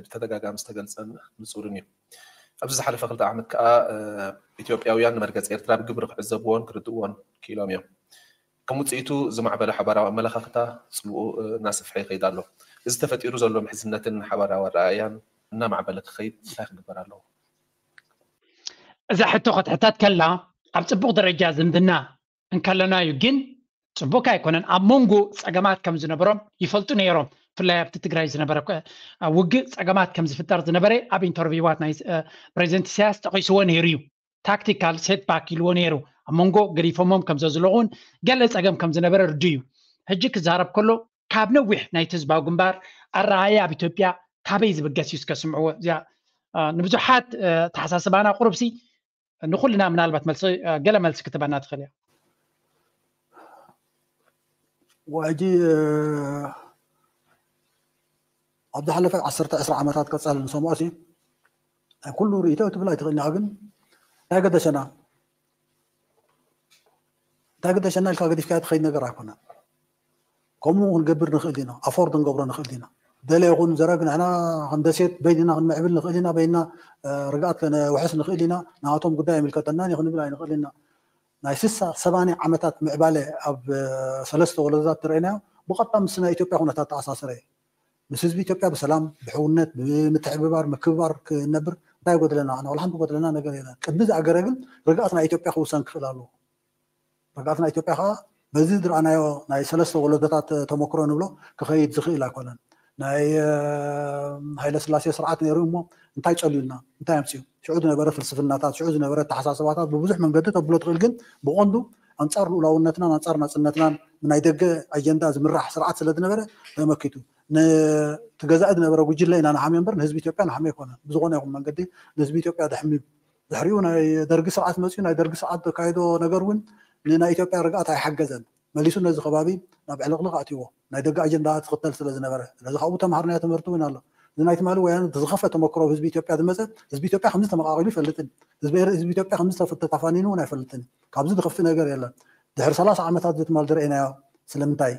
ብተደጋጋሚ ዝተገልፀን ንፁርን እዩ ኣብዚ ዝሓለፈ ክልተ ዓመት ከዓ ኢትዮጵያውያን ንመርገፂ ኤርትራ ብግብሪ ክዕዘብዎን ክርድእዎን ክኢሎም እዮም ከም ውፅኢቱ ዝማዕበለ ሓባራዊ ኣመለኻኽታ ፅልኡ እናሰፍሐ ይኸይድ ኣሎ እዚ ተፈጢሩ ዘሎ ምሕዝነትን ሓባራዊ ኣረኣእያን እናማዕበለ ክኸይድ እንታይ ክግበር ኣለዎ እዛ ሕቶ ክትሕተት ከላ ኣብ ፅቡቕ ደረጃ ዝምድና እንከለና እዩ ግን ፅቡቅ ኣይኮነን ኣብ መንጎ ፀገማት ከም ዝነበሮም ይፈልጡ ነይሮም ብፍላይ ኣብቲ ትግራይ ዝነበረ ውግእ ፀገማት ከም ዝፍጠር ዝነበረ ኣብ ኢንተርቪዋት ናይ ፕሬዚደንት ኢሳያስ ጠቂስዎ ነይሩ እዩ ታክቲካል ሴትባክ ኢልዎ ነይሩ ኣብ መንጎ ገዲፎሞም ከም ዘዝለቁን ገለ ፀገም ከም ዝነበረ ርዱ እዩ ሕጂ ክዛረብ ከሎ ካብ ነዊሕ ናይቲ ህዝባዊ ግንባር ኣረኣያ ኣብ ኢትዮጵያ ካበይ ዝብገስ እዩ እስከ ስምዕዎ እዚኣ ንብዙሓት ተሓሳስባና ቁሩብሲ ንኩልና ምናልባት መልሲ ገለ መልሲ ክትበና ትኽእል እያ ሕጂ ኣብ ዝሓለፈ ዓሰርተ ዕስራ ዓመታት ቀፃሊ ንሰምዖ ሲ ናይ ኩሉ ርእቶ ትብል ኣይትኽእልና ግን እንታይ ገደሸና እንታይ ገደሸና ኢልካ ገዲፍካ ትኸይድ ነገር ኣይኮነን ከምኡ ክንገብር ንኽእል ኢና ኣፎርድ ንገብሮ ንኽእል ኢና ደለ ይኹን ዘረግ ንሕና ከም ደሴት በይንና ክንምዕብል ንኽእል ኢና በይንና ርግኣት ከነውሕስ ንኽእል ኢና ንኣቶም ጉዳይ ኣይምልከተናን እዩ ክንብል ኣይንኽእል ኢና ናይ ስሳ ሰባኒ ዓመታት ምዕባለ ኣብ ሰለስተ ወለዶታት ትረአናዮ ብቐጥታ ምስ ናይ ኢትዮጵያ ኩነታት ተኣሳሰረ እዩ ምስ ህዝቢ ኢትዮጵያ ብሰላም ብሕውነት ብምትሕብባር ምክብባር ክነብር እንታይ ጎድለና ንዕላ ሓንቲ ጎድለና ነገር የለን ቅድሚ ዝኣገረ ግን ርግኣት ናይ ኢትዮጵያ ክውሰን ክኽእል ኣለዎ ርግኣት ናይ ኢትዮጵያ ከዓ በዚ ዝረኣናዮ ናይ ሰለስተ ወለዶታት ተመክሮ ንብሎ ክኸይድ ዝኽእል ኣይኮነን። ናይ ሃይለ ስላሴ ስርዓት ነይሩ እሞ እንታይ ጸልዩልና እንታይ ኣምፅኡ? ሽዑ ዝነበረ ፍልስፍናታት፣ ሽዑ ዝነበረ ኣተሓሳስባታት ብብዙሕ መንገዲ ተብሎ ትኽእል፣ ግን ብቐንዱ ኣንፃር ልኡላውነትናን ኣንፃር ናፅነትናን ናይ ደገ ኣጀንዳ ዝምራሕ ስርዓት ስለ ዝነበረ ተመኪቱ። ነቲ ገዛኢ ዝነበረ ጉጅለ ኢና ንሓምዮ እምበር ንህዝቢ ኢትዮጵያ ንሓምዮ ኣይኮነን። ብዝኾነ ይኹን መንገዲ ንህዝቢ ኢትዮጵያ ደሕምዩ። ድሕሪኡ ናይ ደርጊ ስርዓት መፅዩ፣ ናይ ደርጊ ስርዓት ዘካየዶ ነገር እውን ንናይ ኢትዮጵያ ርግኣት ኣይሓገዘን። መሊሱ ነዚ ከባቢ ናብ ዕልቕልቕ ኣእትይዎ፣ ናይ ደገ ኣጀንዳ ዝኽተል ስለ ዝነበረ። ስለዚ ካብኡ ተምሃርናዮ ትምህርቲ እውን ኣሎ። እዚ ናይ ትማሊ ወያነ ዝኸፍአ ተመክሮ ህዝቢ ኢትዮጵያ ዝመፀ፣ ህዝቢ ኢትዮጵያ ከምዚ ተመቓቒሉ ይፈልጥን ህዝቢ ኢትዮጵያ ከምዚ ተፋኒኑ እውን ኣይፈልጥን። ካብዚ ዝኸፍእ ነገር የለን። ድሕሪ ሰላሳ ዓመታት እዚ ትማል ዝረእናዮ ስለምንታይ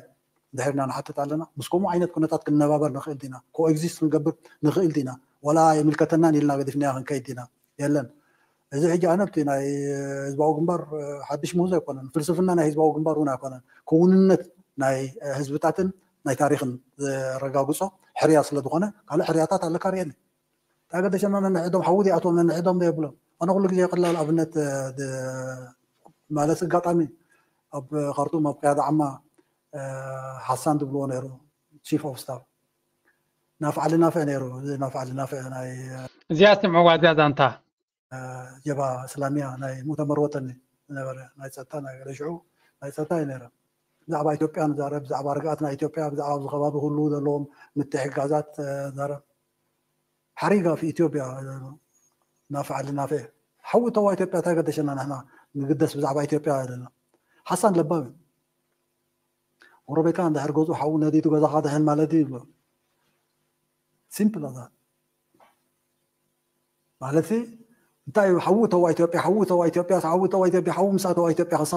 ድሕርና ንሓትት ኣለና? ምስ ከምኡ ዓይነት ኩነታት ክንነባበር ንኽእል ዲና? ኮኤግዚስት ክንገብር ንኽእል ዲና? ዋላ የምልከተናን ኢልና ገዲፍናዮ ክንከይድ ዲና? የለን። እዚ ሕጂ ኣነ እቲ ናይ ህዝባዊ ግንባር ሓድሽ ምህዞ ኣይኮነን፣ ፍልስፍና ናይ ህዝባዊ ግንባር እውን ኣይኮነን። ክውንነት ናይ ህዝብታትን ናይ ታሪኽን ዘረጋግጾ ሕርያ ስለ ዝኾነ ካልእ ሕርያታት ኣለካ ርእየኒ። እንታይ ገደሸና? ነንሕዶም ሓዊ ዘይኣትዎም ነንሕዶም ዘይብሎም። ኣነ ኩሉ ግዜ ቀላል ኣብነት ማለት ኣጋጣሚ ኣብ ካርቱም ኣብ ቅያዳ ዓማ ሓሳን ዝብልዎ ነይሩ ቺፍ ኦፍ ስታፍ ናፍዓሊ ናፍዕ ነይሩ። ናፍዓሊ ናፍዕ ናይ እዚኣ ስምዕዋ እዚኣ ዛንታ ጀባ እስላሚያ ናይ ሙእተመር ወጠኒ ዝነበረ ናይ ፀጥታ ናይ ሽዑ ናይ ፀጥታ እዩ ነይረ። ብዛዕባ ኢትዮጵያ ንዛረብ፣ ብዛዕባ ርግኣት ናይ ኢትዮጵያ፣ ብዛዕባ ኣብዚ ከባቢ ኩሉ ዘለዎም ምትሕግጋዛት ዛረብ። ሓሪጋ ፊ ኢትዮጵያ ናፍዓሊ ናፍዕ ሓዊ ተዋ ኢትዮጵያ እንታይ ገደሸና ንሕና ንግደስ ብዛዕባ ኢትዮጵያ ኣለና። ሓሳን ለባም እዩ። ጎረቤትካ እንድሕር ገዝኡ ሓዊ ነዲዱ ገዛኻ ድሕን ማለት እዩ ይብሎ። ሲምፕል ኣዛ ማለት ሲ እንታይ እዩ ሓዊ ተዋ ኢትዮጵያ ሓዊ ተዋ ኢትዮጵያ ሓዊ ተዋ ኢትዮጵያ ሓዊ ምስ ኣተዋ ኢትዮጵያ ክሳ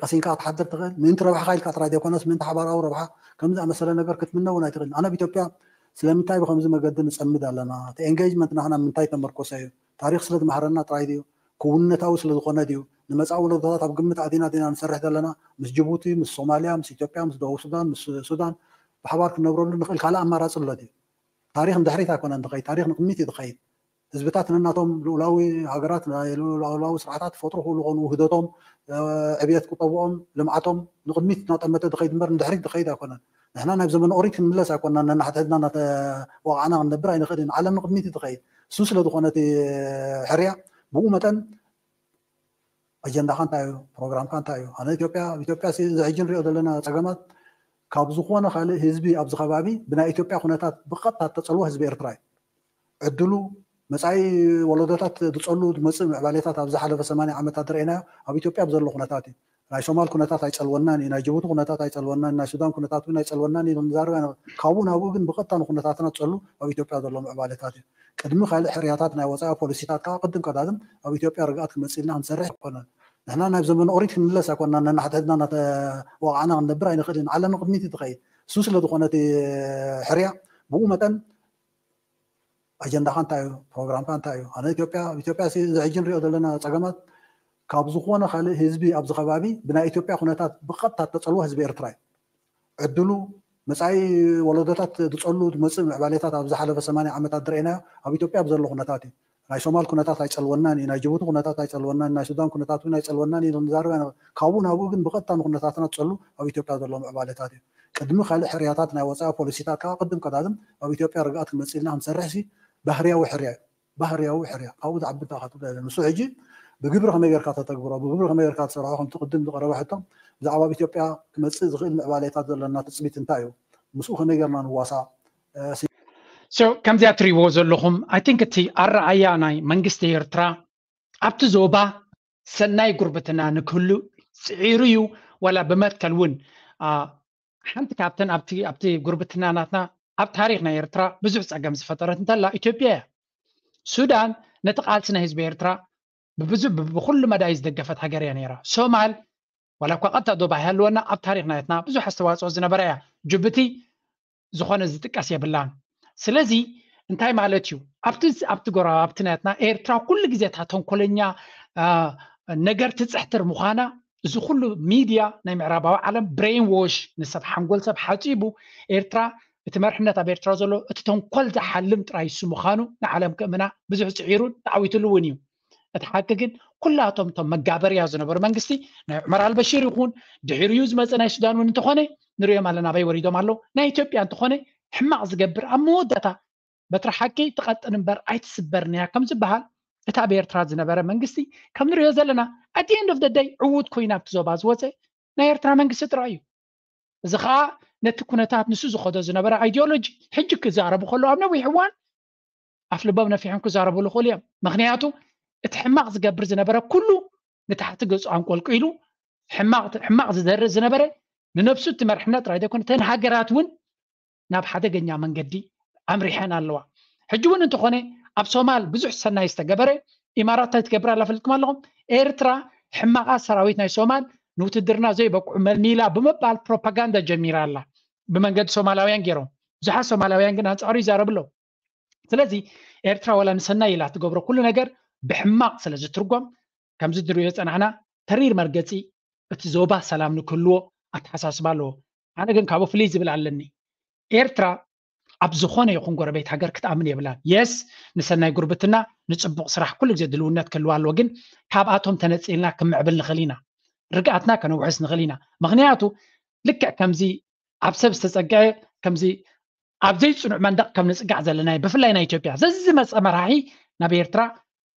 ቀሲንካ ክትሓድር ትኽእል ምእንቲ ረብሓኻ ኢልካ ጥራይ ዘይኮነስ ምእንቲ ሓባራዊ ረብሓ ከምዚ ኣመሰለ ነገር ክትምነ እውን ኣይትኽእል። ኣነ ኣብ ኢትዮጵያ ስለምንታይ ብከምዚ መገዲ ንፀምድ ኣለና? እቲ ኤንጌጅመንት ናህና ምንታይ ተመርኮሰ እዩ? ታሪክ ስለ ዝመሃረና ጥራይ ድዩ? ክውንነታዊ ስለ ዝኾነ ድዩ? ንመፃኢ ወለዶታት ኣብ ግምት ኣቲና ዲና ንሰርሕ ዘለና? ምስ ጅቡቲ፣ ምስ ሶማልያ፣ ምስ ኢትዮጵያ፣ ምስ ደቡብ ሱዳን፣ ምስ ሱዳን ብሓባር ክንነብረሉ ንኽእል ካልእ ኣማራፂ ኣሎ ድዩ? ታሪክ ንድሕሪት ኣይኮነን ዝኸይድ፣ ታሪክ ንቅድሚት እዩ ዝኸይድ። ህዝብታት ነናቶም ልኡላዊ ሃገራት ናይ ልኡላዊ ስርዓታት ይፈጥሩ ክብሉ ኮኑ ውህደቶም፣ ዕብየት ቁጠብኦም፣ ልምዓቶም ንቅድሚት እናጠመተ ዝኸይድ እምበር ንድሕሪት ዝኸይድ ኣይኮነን። ንሕና ናብ ዘመነ ኦሪት ክንምለስ ኣይኮንና፣ ነናሕድሕድና እናተዋቃዕና ክንነብር ኣይንኽእልን። ዓለም ንቅድሚት እዩ ዝኸይድ። እሱ ስለ ዝኾነ እቲ ሕርያ ብኡ መጠን ኣጀንዳኻ እንታይ እዩ? ፕሮግራምካ እንታይ እዩ? ኣነ ኢትዮጵያ ኣብ ኢትዮጵያ እዚ ሕጂ ንሪኦ ዘለና ፀገማት ካብ ዝኾነ ካልእ ህዝቢ ኣብዚ ከባቢ ብናይ ኢትዮጵያ ኩነታት ብቐጥታ እተፀልዎ ህዝቢ ኤርትራ እዩ። ዕድሉ መፃኢ ወለዶታት ዝፀሉ ዝመፅእ ምዕባሌታት ኣብ ዝሓለፈ ሰማንያ ዓመታት ዝረአናዮ ኣብ ኢትዮጵያ ብዘሎ ኩነታት እዩ። ናይ ሶማል ኩነታት ኣይፀልወናን እዩ፣ ናይ ጅቡቲ ኩነታት ኣይፀልወናን፣ ናይ ሱዳን ኩነታት እውን ኣይፀልወናን እዩ ንዛረብ ኣይነ ካብኡ ናብኡ ግን ብቐጥታ ንኩነታትና ዝፀሉ ኣብ ኢትዮጵያ ዘሎ ምዕባሌታት እዩ። ቅድሚ ካልእ ሕርያታት ናይ ወፃኢ ፖሊሲታት ከዓ ቅድም ቀዳድም ኣብ ኢትዮጵያ ርግኣት ክመፅእ ኢልና ክንሰርሕ ኣይኮነን። ንሕና ናብ ዘመነ ኦሪት ክንምለስ ኣይኮንና፣ ነናሕድሕድና እናተዋቃዕና ክንነብር ኣይንኽእልን። ዓለም ንቅድሚት እዩ ትኸይድ። እሱ ስለ ዝኾነ እቲ ሕርያ ብኡ መጠን ኣጀንዳኻ እንታይ እዩ? ፕሮግራምካ እንታይ እዩ? ኣነ ኢትዮጵያ ኣብ ኢትዮጵያ እዚ ሕጂ ንሪኦ ዘለና ፀገማት ካብ ዝኾነ ካልእ ህዝቢ ኣብዚ ከባቢ ብናይ ኢትዮጵያ ኩነታት ብቐጥታ እተፀልዎ ህዝቢ ኤርትራ እዩ። ዕድሉ መፃኢ ወለዶታት ዝፀሉ ዝመፅእ ምዕባሌታት ኣብ ዝሓለፈ ሰማንያ ዓመታት ዝረአናዮ ኣብ ኢትዮጵያ ብዘሎ ኩነታት እዩ። ናይ ሶማል ኩነታት ኣይፀልወናን እዩ፣ ናይ ጅቡቲ ኩነታት ኣይፀልወናን፣ ናይ ሱዳን ኩነታት እውን ኣይፀልወናን እዩ ንዛረብ ኣይነ ካብኡ ናብኡ ግን ብቐጥታ ንኩነታትና ዝፀሉ ኣብ ኢትዮጵያ ዘሎ ምዕባሌታት እዩ። ቅድሚ ካልእ ሕርያታት ናይ ወፃኢ ፖሊሲታት ከዓ ቅድም ቀዳድም ኣብ ኢትዮጵያ ርግኣት ክመፅእ ኢልና ክንሰርሕ ሲ ባህርያዊ ሕርያ እዩ። ባህርያዊ ሕርያ ካብኡ ዝዓቢ እንታይ ክትብል ኣይደልን። ንሱ ሕጂ ብግብሪ ከመይ ጌርካ ተተግብሮ፣ ብግብሪ ከመይ ጌርካ ትሰርሖ፣ ከምቲ ቅድም ዝቐረበ ሕቶ ብዛዕባ ኣብ ኢትዮጵያ ክመፅእ ዝኽእል ምዕባሌታት ዘለና ትፅቢት እንታይ እዩ? ምስኡ ከመይ ጌርና ንዋሳእ? So ከምዚኣ ትሪእዎ ዘለኹም I think እቲ ኣረኣያ ናይ መንግስቲ ኤርትራ ኣብቲ ዞባ ሰናይ ጉርብትና ንክህሉ ፅዒሩ እዩ። ዋላ ብመትከል እውን ሓንቲ ካብተን ኣብቲ ጉርብትና ናትና ኣብ ታሪክ ናይ ኤርትራ ብዙሕ ፀገም ዝፈጠረት እንተላ ኢትዮጵያ እያ። ሱዳን ነቲ ቃልሲ ናይ ህዝቢ ኤርትራ ብብዙ ብኩሉ መዳይ ዝደገፈት ሃገር እያ ነይራ። ሶማል ዋላ እኳ ቀጥታ ዶብ ኣይሃለወና ኣብ ታሪክ ናትና ብዙሕ ኣስተዋፅኦ ዝነበራ እያ። ጅቡቲ ዝኾነ ዝጥቀስ የብላን። ስለዚ እንታይ ማለት እዩ? ኣብቲ ኣብቲ ጎረባብቲ ናትና ኤርትራ ኩሉ ግዜ እታ ተንኮለኛ ነገር ትፅሕትር ምዃና እዚ ኩሉ ሚድያ ናይ ምዕራባዊ ዓለም ብሬን ዎሽ ንሰብ ሓንጎል ሰብ ሓፂቡ ኤርትራ እቲ መርሕነት ኣብ ኤርትራ ዘሎ እቲ ተንኮል ዝሓልም ጥራይ እሱ ምዃኑ ንዓለም ክእምና ብዙሕ ፅዒሩን ተዓዊትሉ እውን እዩ። እቲ ሓቂ ግን ኩላቶም እቶም መጋበርያ ዝነበሩ መንግስቲ ናይ ዑመር ኣልበሽር ይኹን ድሕሪኡ ዝመፀ ናይ ሱዳን እውን እንተኾነ ንሪኦም ኣለና ኣበይ ወሪዶም ኣለዉ። ናይ ኢትዮጵያ እንተኾነ ሕማቕ ዝገብር ኣብ መወዳእታ በትሪ ሓቂ ትቐጥን እምበር ኣይትስበርን እያ ከም ዝበሃል እቲ ኣብ ኤርትራ ዝነበረ መንግስቲ ከም ንሪኦ ዘለና ኣት ኤንድ ኦፍ ደይ ዕዉት ኮይና ኣብቲ ዞባ ዝወፀ ናይ ኤርትራ መንግስቲ ጥራይ እዩ። እዚ ከዓ ነቲ ኩነታት ንሱ ዝኸዶ ዝነበረ ኣይዲዮሎጂ ሕጂ ክዛረቡ ከለዉ ኣብ ነዊሕ እዋን ኣፍ ልቦም ነፊሖም ክዛረብሉ ይኽእሉ እዮም። ምክንያቱ እቲ ሕማቕ ዝገብር ዝነበረ ኩሉ ንታሕቲ ገጹ ኣንቆልቂሉ ሕማቕ ዝዘርእ ዝነበረ ንነብሱ እቲ መርሕነት ጥራይ ዘይኮነ እተን ሃገራት እውን ናብ ሓደገኛ መንገዲ ኣምሪሐን ኣለዋ። ሕጂ እውን እንተኾነ ኣብ ሶማል ብዙሕ ሰናይ ዝተገበረ ኢማራት እንታይ ትገብር ኣላ ፈሊጥኩም ኣለኹም? ኤርትራ ሕማቓት ሰራዊት ናይ ሶማል ንውትድርና ዘይበቅዑ መልሚላ ብምባል ፕሮፓጋንዳ ጀሚራ ኣላ። ብመንገዲ ሶማላውያን ገይሮም ብዙሓት ሶማላውያን ግን ኣንጻሩ ይዛረቡ ኣለዉ። ስለዚ ኤርትራ ዋላ ንሰናይ ኢላ ትገብሮ ኩሉ ነገር ብሕማቕ ስለ ዝትርጎም ከምዚ ድሪዮ ዝጸናሕና ተሪር መርገጺ እቲ ዞባ ሰላም ንክህልዎ ኣተሓሳስባ ኣለዎ። ኣነ ግን ካብኡ ፍልይ ዝብል ኣለኒ። ኤርትራ ኣብ ዝኾነ ይኹን ጎረቤት ሃገር ክትኣምን የብላን። የስ ንሰናይ ጉርብትና ንጽቡቕ ስራሕ ኩሉ ግዜ ድልውነት ክህልዋ ኣለዎ። ግን ካብኣቶም ተነጺልና ክምዕብል ንኽእል ኢና። ርግኣትና ከነውሕስ ንኽእል ኢና። ምኽንያቱ ልክዕ ከምዚ ኣብ ሰብ ዝተጸግዐ ከምዚ ኣብ ዘይጽኑዕ መንደቕ ከም ንጽጋዕ ዘለና እዩ። ብፍላይ ናይ ኢትዮጵያ ዘዝመጸ መራሒ ናብ ኤርትራ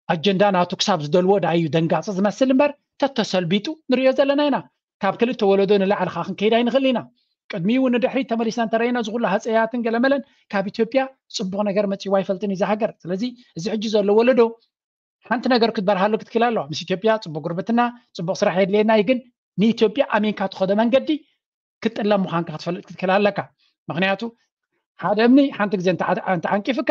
ኣጀንዳ ናቱ ክሳብ ዝደልዎ ደኣ እዩ ደንጋጺ ዝመስል እምበር ተተሰልቢጡ ንሪኦ ዘለና ኢና። ካብ ክልተ ወለዶ ንላዕሊ ኸዓ ክንከይድ ኣይንኽእል ኢና። ቅድሚኡ እውን ንድሕሪት ተመሊስና እንተረኢና እዚ ኩሉ ሃፀያትን ገለመለን ካብ ኢትዮጵያ ፅቡቕ ነገር መፂዎ ኣይፈልጥን እዩ እዚ ሃገር። ስለዚ እዚ ሕጂ ዘሎ ወለዶ ሓንቲ ነገር ክትበርሃሉ ክትክእል ኣለዋ። ምስ ኢትዮጵያ ፅቡቅ ጉርብትና፣ ፅቡቅ ስራሕ የድልየና እዩ፣ ግን ንኢትዮጵያ ኣሚንካ ትኸዶ መንገዲ ክጥለም ምዃንካ ክትፈልጥ ክትክእል ኣለካ። ምክንያቱ ሓደ እምኒ ሓንቲ ግዜ እንተዓንቂፍካ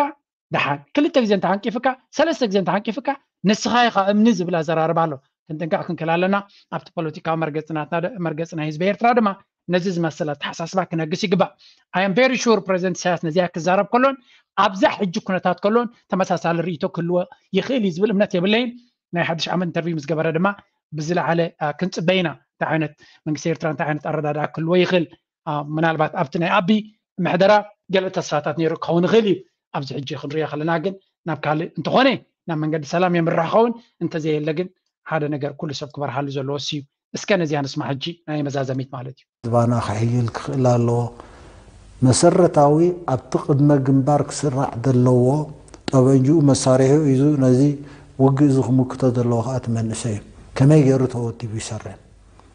ደሓን፣ ክልተ ግዜ እንተዓንቂፍካ፣ ሰለስተ ግዜ እንተዓንቂፍካ ንስኻ ኢኻ እምኒ ዝብል ኣዘራርባ ኣሎ። ክንጥንቀቕ ክንክእል ኣለና። ኣብቲ ፖለቲካዊ መርገፂ ናትና መርገፂ ናይ ህዝቢ ኤርትራ ድማ ነዚ ዝመስል ኣተሓሳስባ ክነግስ ይግባእ። I am very sure ፕረዚደንት ኢሳያስ ነዚኣ ክዛረብ ከሎን ኣብዛ ሕጂ ኩነታት ከሎን ተመሳሳሊ ርእይቶ ክህልዎ ይኽእል እዩ ዝብል እምነት የብለይን። ናይ ሓድሽ ዓመት ኢንተርቪው ምስ ገበረ ድማ ብዝለዓለ ክንፅበ ኢና። እንታይ ዓይነት መንግስቲ ኤርትራ እንታይ ዓይነት ኣረዳድኣ ክህልዎ ይኽእል? ምናልባት ኣብቲ ናይ ኣቢ ምሕደራ ገለ ተስፋታት ነይሩ ክኸውን ይኽእል እዩ። ኣብዚ ሕጂ ክንሪኦ ከለና ግን ናብ ካልእ እንተኾነ ናብ መንገዲ ሰላም የምርሕ ኸውን፣ እንተዘየለ ግን ሓደ ነገር ኩሉ ሰብ ክበርሃሉ ዘለዎ እሱ እዩ። እስከ ነዚኣ ንስማ ሕጂ ናይ መዛዘሚት ማለት እዩ። ዝባና ክሕይል ክኽእል ኣለዎ። መሰረታዊ ኣብቲ ቅድመ ግንባር ክስራዕ ዘለዎ ጠበንጅኡ መሳሪሑ ሒዙ ነዚ ውግእ እዚ ክምክቶ ዘለዎ ከዓ እቲ መንእሰይ እዩ። ከመይ ገይሩ ተወዲቡ ይሰርሕ?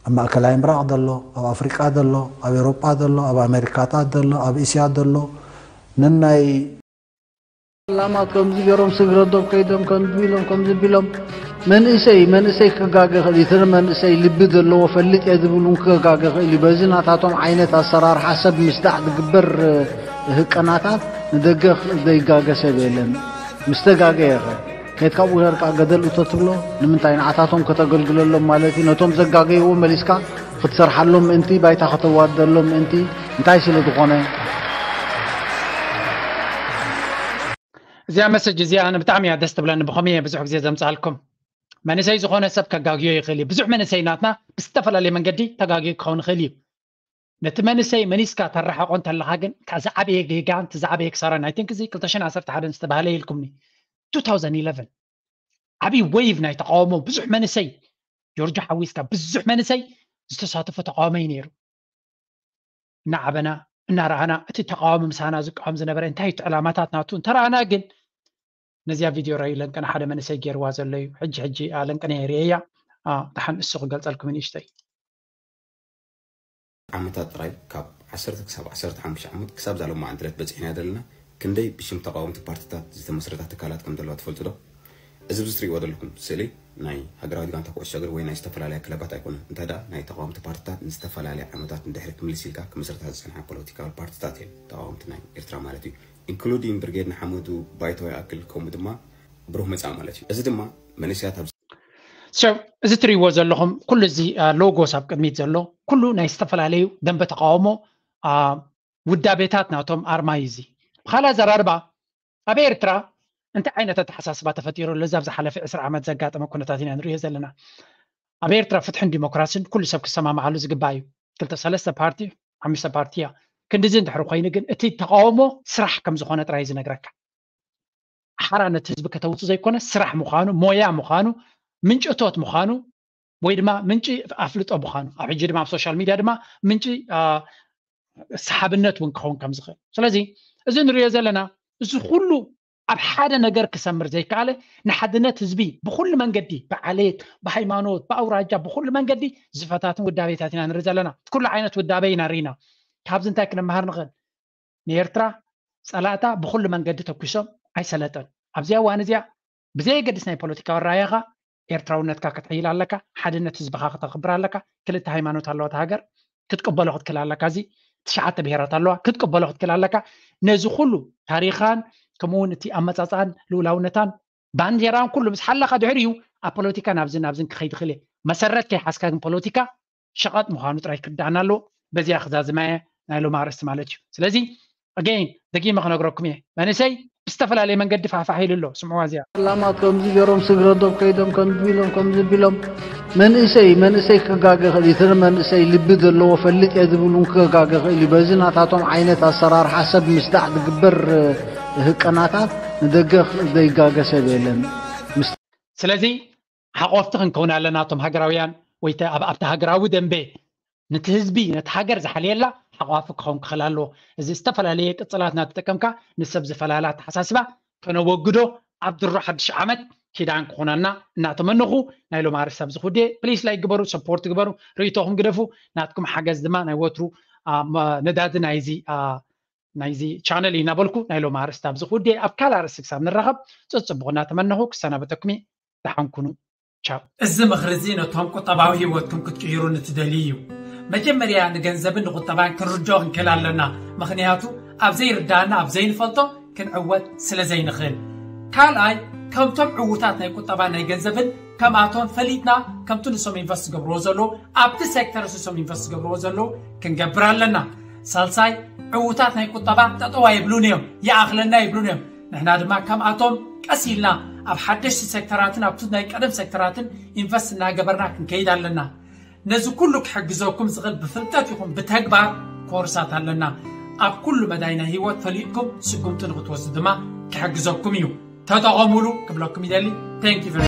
ኣብ ማእከላይ ምብራቕ ዘሎ፣ ኣብ ኣፍሪቃ ዘሎ፣ ኣብ ኤውሮጳ ዘሎ፣ ኣብ ኣሜሪካታት ዘሎ፣ ኣብ እስያ ዘሎ ነናይ ዕላማ ከምዚ ገይሮም ስግረዶም ከይዶም ከምዚ ቢሎም ከምዚ ቢሎም መንእሰይ መንእሰይ ክጋገ ይኽእል እዩ። እቲ መንእሰይ ልቢ ዘለዎ ፈልጥ እየ ዝብል እውን ክጋገ ይኽእል እዩ። በዚ ናታቶም ዓይነት ኣሰራርሓ ሰብ ምስዳዕ ዝግበር ህቀናታት ንደገ ዘይጋገ ሰብ የለን። ምስ ተጋገየ ኸ ከይድካ ኣብኡ ነርካ ገደል እቶ ትብሎ ንምንታይ? ንዓታቶም ከተገልግለሎም ማለት እዩ። ነቶም ዘጋገይዎ መሊስካ ክትሰርሓሎም ምእንቲ፣ ባይታ ከተዋድደሎም ምእንቲ እንታይ ስለ ዝኾነ? እዚኣ መሰጅ እዚኣ ኣነ ብጣዕሚ እያ ደስ ትብለኒ። ብኸመይ እየ ብዙሕ ግዜ ዘምፅኣልኩም? መንእሰይ ዝኾነ ሰብ ከጋግዮ ይኽእል እዩ። ብዙሕ መንእሰይ ናትና ብዝተፈላለየ መንገዲ ተጋግዮ ክኸውን ይኽእል እዩ። ነቲ መንእሰይ መኒስካ ተረሓቆ እንተለኻ ግን እታ ዝዓበየ ጌጋ፣ እቲ ዝዓበየ ክሳራ ናይ ቲንክ እዚ ክልተ ሽሕን ዓሰርተ ሓደን ዝተባህለ ኢልኩምኒ። two thousand eleven ዓብዪ ወይቭ ናይ ተቃውሞ ብዙሕ መንእሰይ ጆርጆ ሓዊስካ ብዙሕ መንእሰይ ዝተሳተፎ ተቃውሞ እዩ ነይሩ። እናዓበና እናረኣና እቲ ተቃዋሚ ምሳና ዝቃወም ዝነበረ እንታይ እቲ ዕላማታት ናቱ እንተረኣና ግን ነዚኣ ቪድዮ ራዩ ለንቅና ሓደ መንእሰይ ገይርዋ ዘሎ እዩ። ሕጂ ሕጂ ለንቅና የርእየያ። ደሓን እሱ ክገልፀልኩም ንእሽተይ። ዓመታት ጥራይ ካብ ዓሰርተ ክሳብ ዓሰርተ ሓሙሽተ ዓመት ክሳብ ዛሎማ ዕንትለት በፂሕና ዘለና ክንደይ ብሽም ተቃወምቲ ፓርትታት ዝተመስረታ ትካላት ከም ዘለዋ ትፈልጡ ዶ? እዚ ኣብዚ ትሪእዎ ዘለኹም ስእሊ ናይ ሃገራዊት ጋንታ ኩዕሶ እግሪ ወይ ናይ ዝተፈላለያ ክለባት ኣይኮነን። እንታይ ደኣ ናይ ተቃወምቲ ፓርትታት ንዝተፈላለያ ዓመታት ንድሕሪት ምልስ ኢልካ ክምስረታ ዝጸንሓ ፖለቲካዊ ፓርትታት እየን ተቃወምቲ ናይ ኤርትራ ማለት እዩ። ኢንክሉዲንግ ብርጌድ ንሓመዱ ባይቶ ይኣክል ከምኡ ድማ ብሩህ መጻኢ ማለት እዩ። እዚ ድማ መንእሰያት ኣብ So እዚ ትሪእዎ ዘለኹም ኩሉ እዚ ሎጎስ ኣብ ቅድሚት ዘሎ ኩሉ ናይ ዝተፈላለዩ ደንበ ተቃውሞ ውዳቤታት ናቶም ኣርማ እዩ እዚ። ብኻልእ ኣዘራርባ ኣብ ኤርትራ እንታይ ዓይነት ኣተሓሳስባ ተፈጢሩ ኣሎ? እዚ ኣብ ዝሓለፈ ዕስራ ዓመት ዘጋጠመ ኩነታት ኢና ንሪኦ ዘለና። ኣብ ኤርትራ ፍትሕን ዲሞክራስን ኩሉ ሰብ ክሰማማዓሉ ዝግባእ እዩ። ክልተ ሰለስተ ፓርቲ ሓሙሽተ ፓርቲ እያ። ክንድዚ እንድሕሪ ኮይኑ ግን እቲ ተቃውሞ ስራሕ ከም ዝኾነ ጥራይ እዩ ዝነግረካ። ሓራ ነቲ ህዝቢ ከተውፅእ ዘይኮነ ስራሕ ምዃኑ፣ ሞያ ምዃኑ፣ ምንጪ እቶት ምዃኑ፣ ወይ ድማ ምንጪ ኣፍልጦ ምዃኑ፣ ኣብ ሕጂ ድማ ኣብ ሶሻል ሚድያ ድማ ምንጪ ሰሓብነት እውን ክኸውን ከም ዝኽእል። ስለዚ እዚ ንሪኦ ዘለና እዚ ኩሉ ኣብ ሓደ ነገር ክሰምር ዘይከኣለ፣ ንሓድነት ህዝቢ ብኩሉ መንገዲ፣ ብዓሌት፣ ብሃይማኖት፣ ብኣውራጃ፣ ብኩሉ መንገዲ ዝፈታትን ውዳቤታት ኢና ንርኢ ዘለና። ኩሉ ዓይነት ውዳቤ ኢና ርኢና። ካብዚ እንታይ ክንመሃር ንኽእል? ንኤርትራ ፀላእታ ብኩሉ መንገዲ ተኩሶም ኣይሰለጠን። ኣብዚኣ እዋን እዚኣ ብዘየገድስ ናይ ፖለቲካዊ ኣረኣእያኻ ኤርትራውነትካ ክትሕይል ኣለካ። ሓድነት ህዝብኻ ክተኽብር ኣለካ። ክልተ ሃይማኖት ኣለዋ እታ ሃገር፣ ክትቅበሎ ክትክእል ኣለካ። እዚ ትሽዓተ ብሄራት ኣለዋ፣ ክትቅበሎ ክትክእል ኣለካ። ነዚ ኩሉ ታሪኻን ከምኡ እውን እቲ ኣመፃፅኣን ልኡላውነታን ባንዴራን ኩሉ ምስ ሓለኻ ድሕሪኡ ኣብ ፖለቲካ ናብዝን ናብዝን ክኸይድ ይኽእል እየ። መሰረት ከይሓዝካ ግን ፖለቲካ ሸቐጥ ምዃኑ ጥራይ ክርዳእና ኣለዎ። በዚኣ ክዛዝማ እየ ናይ ሎም ኣርእስቲ ማለት እዩ። ስለዚ ኣገይን ደጊመ ክነግረኩም እየ፣ መንእሰይ ብዝተፈላለየ መንገዲ ፋሕፋሕ ኢሉ ኣሎ። ስምዕዋ እዚኣ። ላማት ከምዚ ገይሮም ስግረዶብ ከይዶም ከምዚ ቢሎም ከምዚ ቢሎም መንእሰይ መንእሰይ ክጋገ ይኽእል እዩ። እቲ መንእሰይ ልቢ ዘለዎ ፈልጥ እየ ዝብል እውን ክጋገ ይኽእል እዩ። በዚ ናታቶም ዓይነት ኣሰራርሓ ሰብ ምስዳዕ ዝግበር ህቀናታት ንደገ ዘይጋገ ሰብ የለን። ምስ ስለዚ ሓቆፍቲ ክንከውን ኣለና። እቶም ሃገራውያን ወይ ተ- ኣብ- ኣብቲ ሃገራዊ ደንበ ነቲ ህዝቢ ነቲ ሃገር ዝሓልየላ ሓቋፊ ክኸውን ክኽእል ኣለዎ። እዚ ዝተፈላለየ ቅፅላት እናተጠቀምካ ንሰብ ዝፈላላ ኣተሓሳስባ ከነወግዶ ኣብ ድሮ ሓድሽ ዓመት ኪዳን ክኾነና እናተመነኹ ናይ ሎም ኣርእስቲ ኣብዚ ኩዴ ፕሊስ ላይክ ግበሩ፣ ሰፖርት ግበሩ፣ ርእይቶኹም ግደፉ። ናትኩም ሓገዝ ድማ ናይ ወትሩ ነዳዲ ናይዚ ናይዚ ቻነል እዩ እናበልኩ ናይ ሎም ኣርእስቲ ኣብዚ ኩዴ ኣብ ካልእ ኣርእስቲ ክሳብ ንራኸብ ፅፅቡቕ እናተመነኹ ክሰናበተኩም እየ። ደሓን ኩኑ። ቻው። እዚ ምኽሪ እዚ ነቶም ቁጠባዊ ህይወትኩም ክትቅይሩ ንትደልዩ እዩ። መጀመርያ ንገንዘብን ንቁጠባን ክንርድኦ ክንክእል ኣለና። ምኽንያቱ ኣብ ዘይርዳእና ኣብ ዘይንፈልጦ ክንዕወት ስለ ዘይንኽእል። ካልኣይ ከምቶም ዕዉታት ናይ ቁጠባን ናይ ገንዘብን ከምኣቶም ፈሊጥና ከምቲ ንሶም ኢንቨስት ዝገብርዎ ዘለዉ ኣብቲ ሴክተር ንሶም ኢንቨስት ዝገብርዎ ዘለዉ ክንገብር ኣለና። ሳልሳይ ዕዉታት ናይ ቁጠባ ጠጠዋ የብሉን እዮም፣ ይኣኽለና የብሉን እዮም። ንሕና ድማ ከምኣቶም ቀስ ኢልና ኣብ ሓደሽቲ ሴክተራትን ኣብቲ ናይ ቀደም ሴክተራትን ኢንቨስት እናገበርና ክንከይድ ኣለና። ነዚ ኩሉ ክሕግዘኩም ዝኽእል ብፍልጠት ይኹን ብተግባር ኮርሳት ኣለና። ኣብ ኩሉ መዳይ ናይ ህይወት ፈሊጥኩም ስጉምቲ ንክትወስዱ ድማ ክሕግዘኩም እዩ። ተጠቐሙሉ ክብለኩም ይደሊ። Thank you very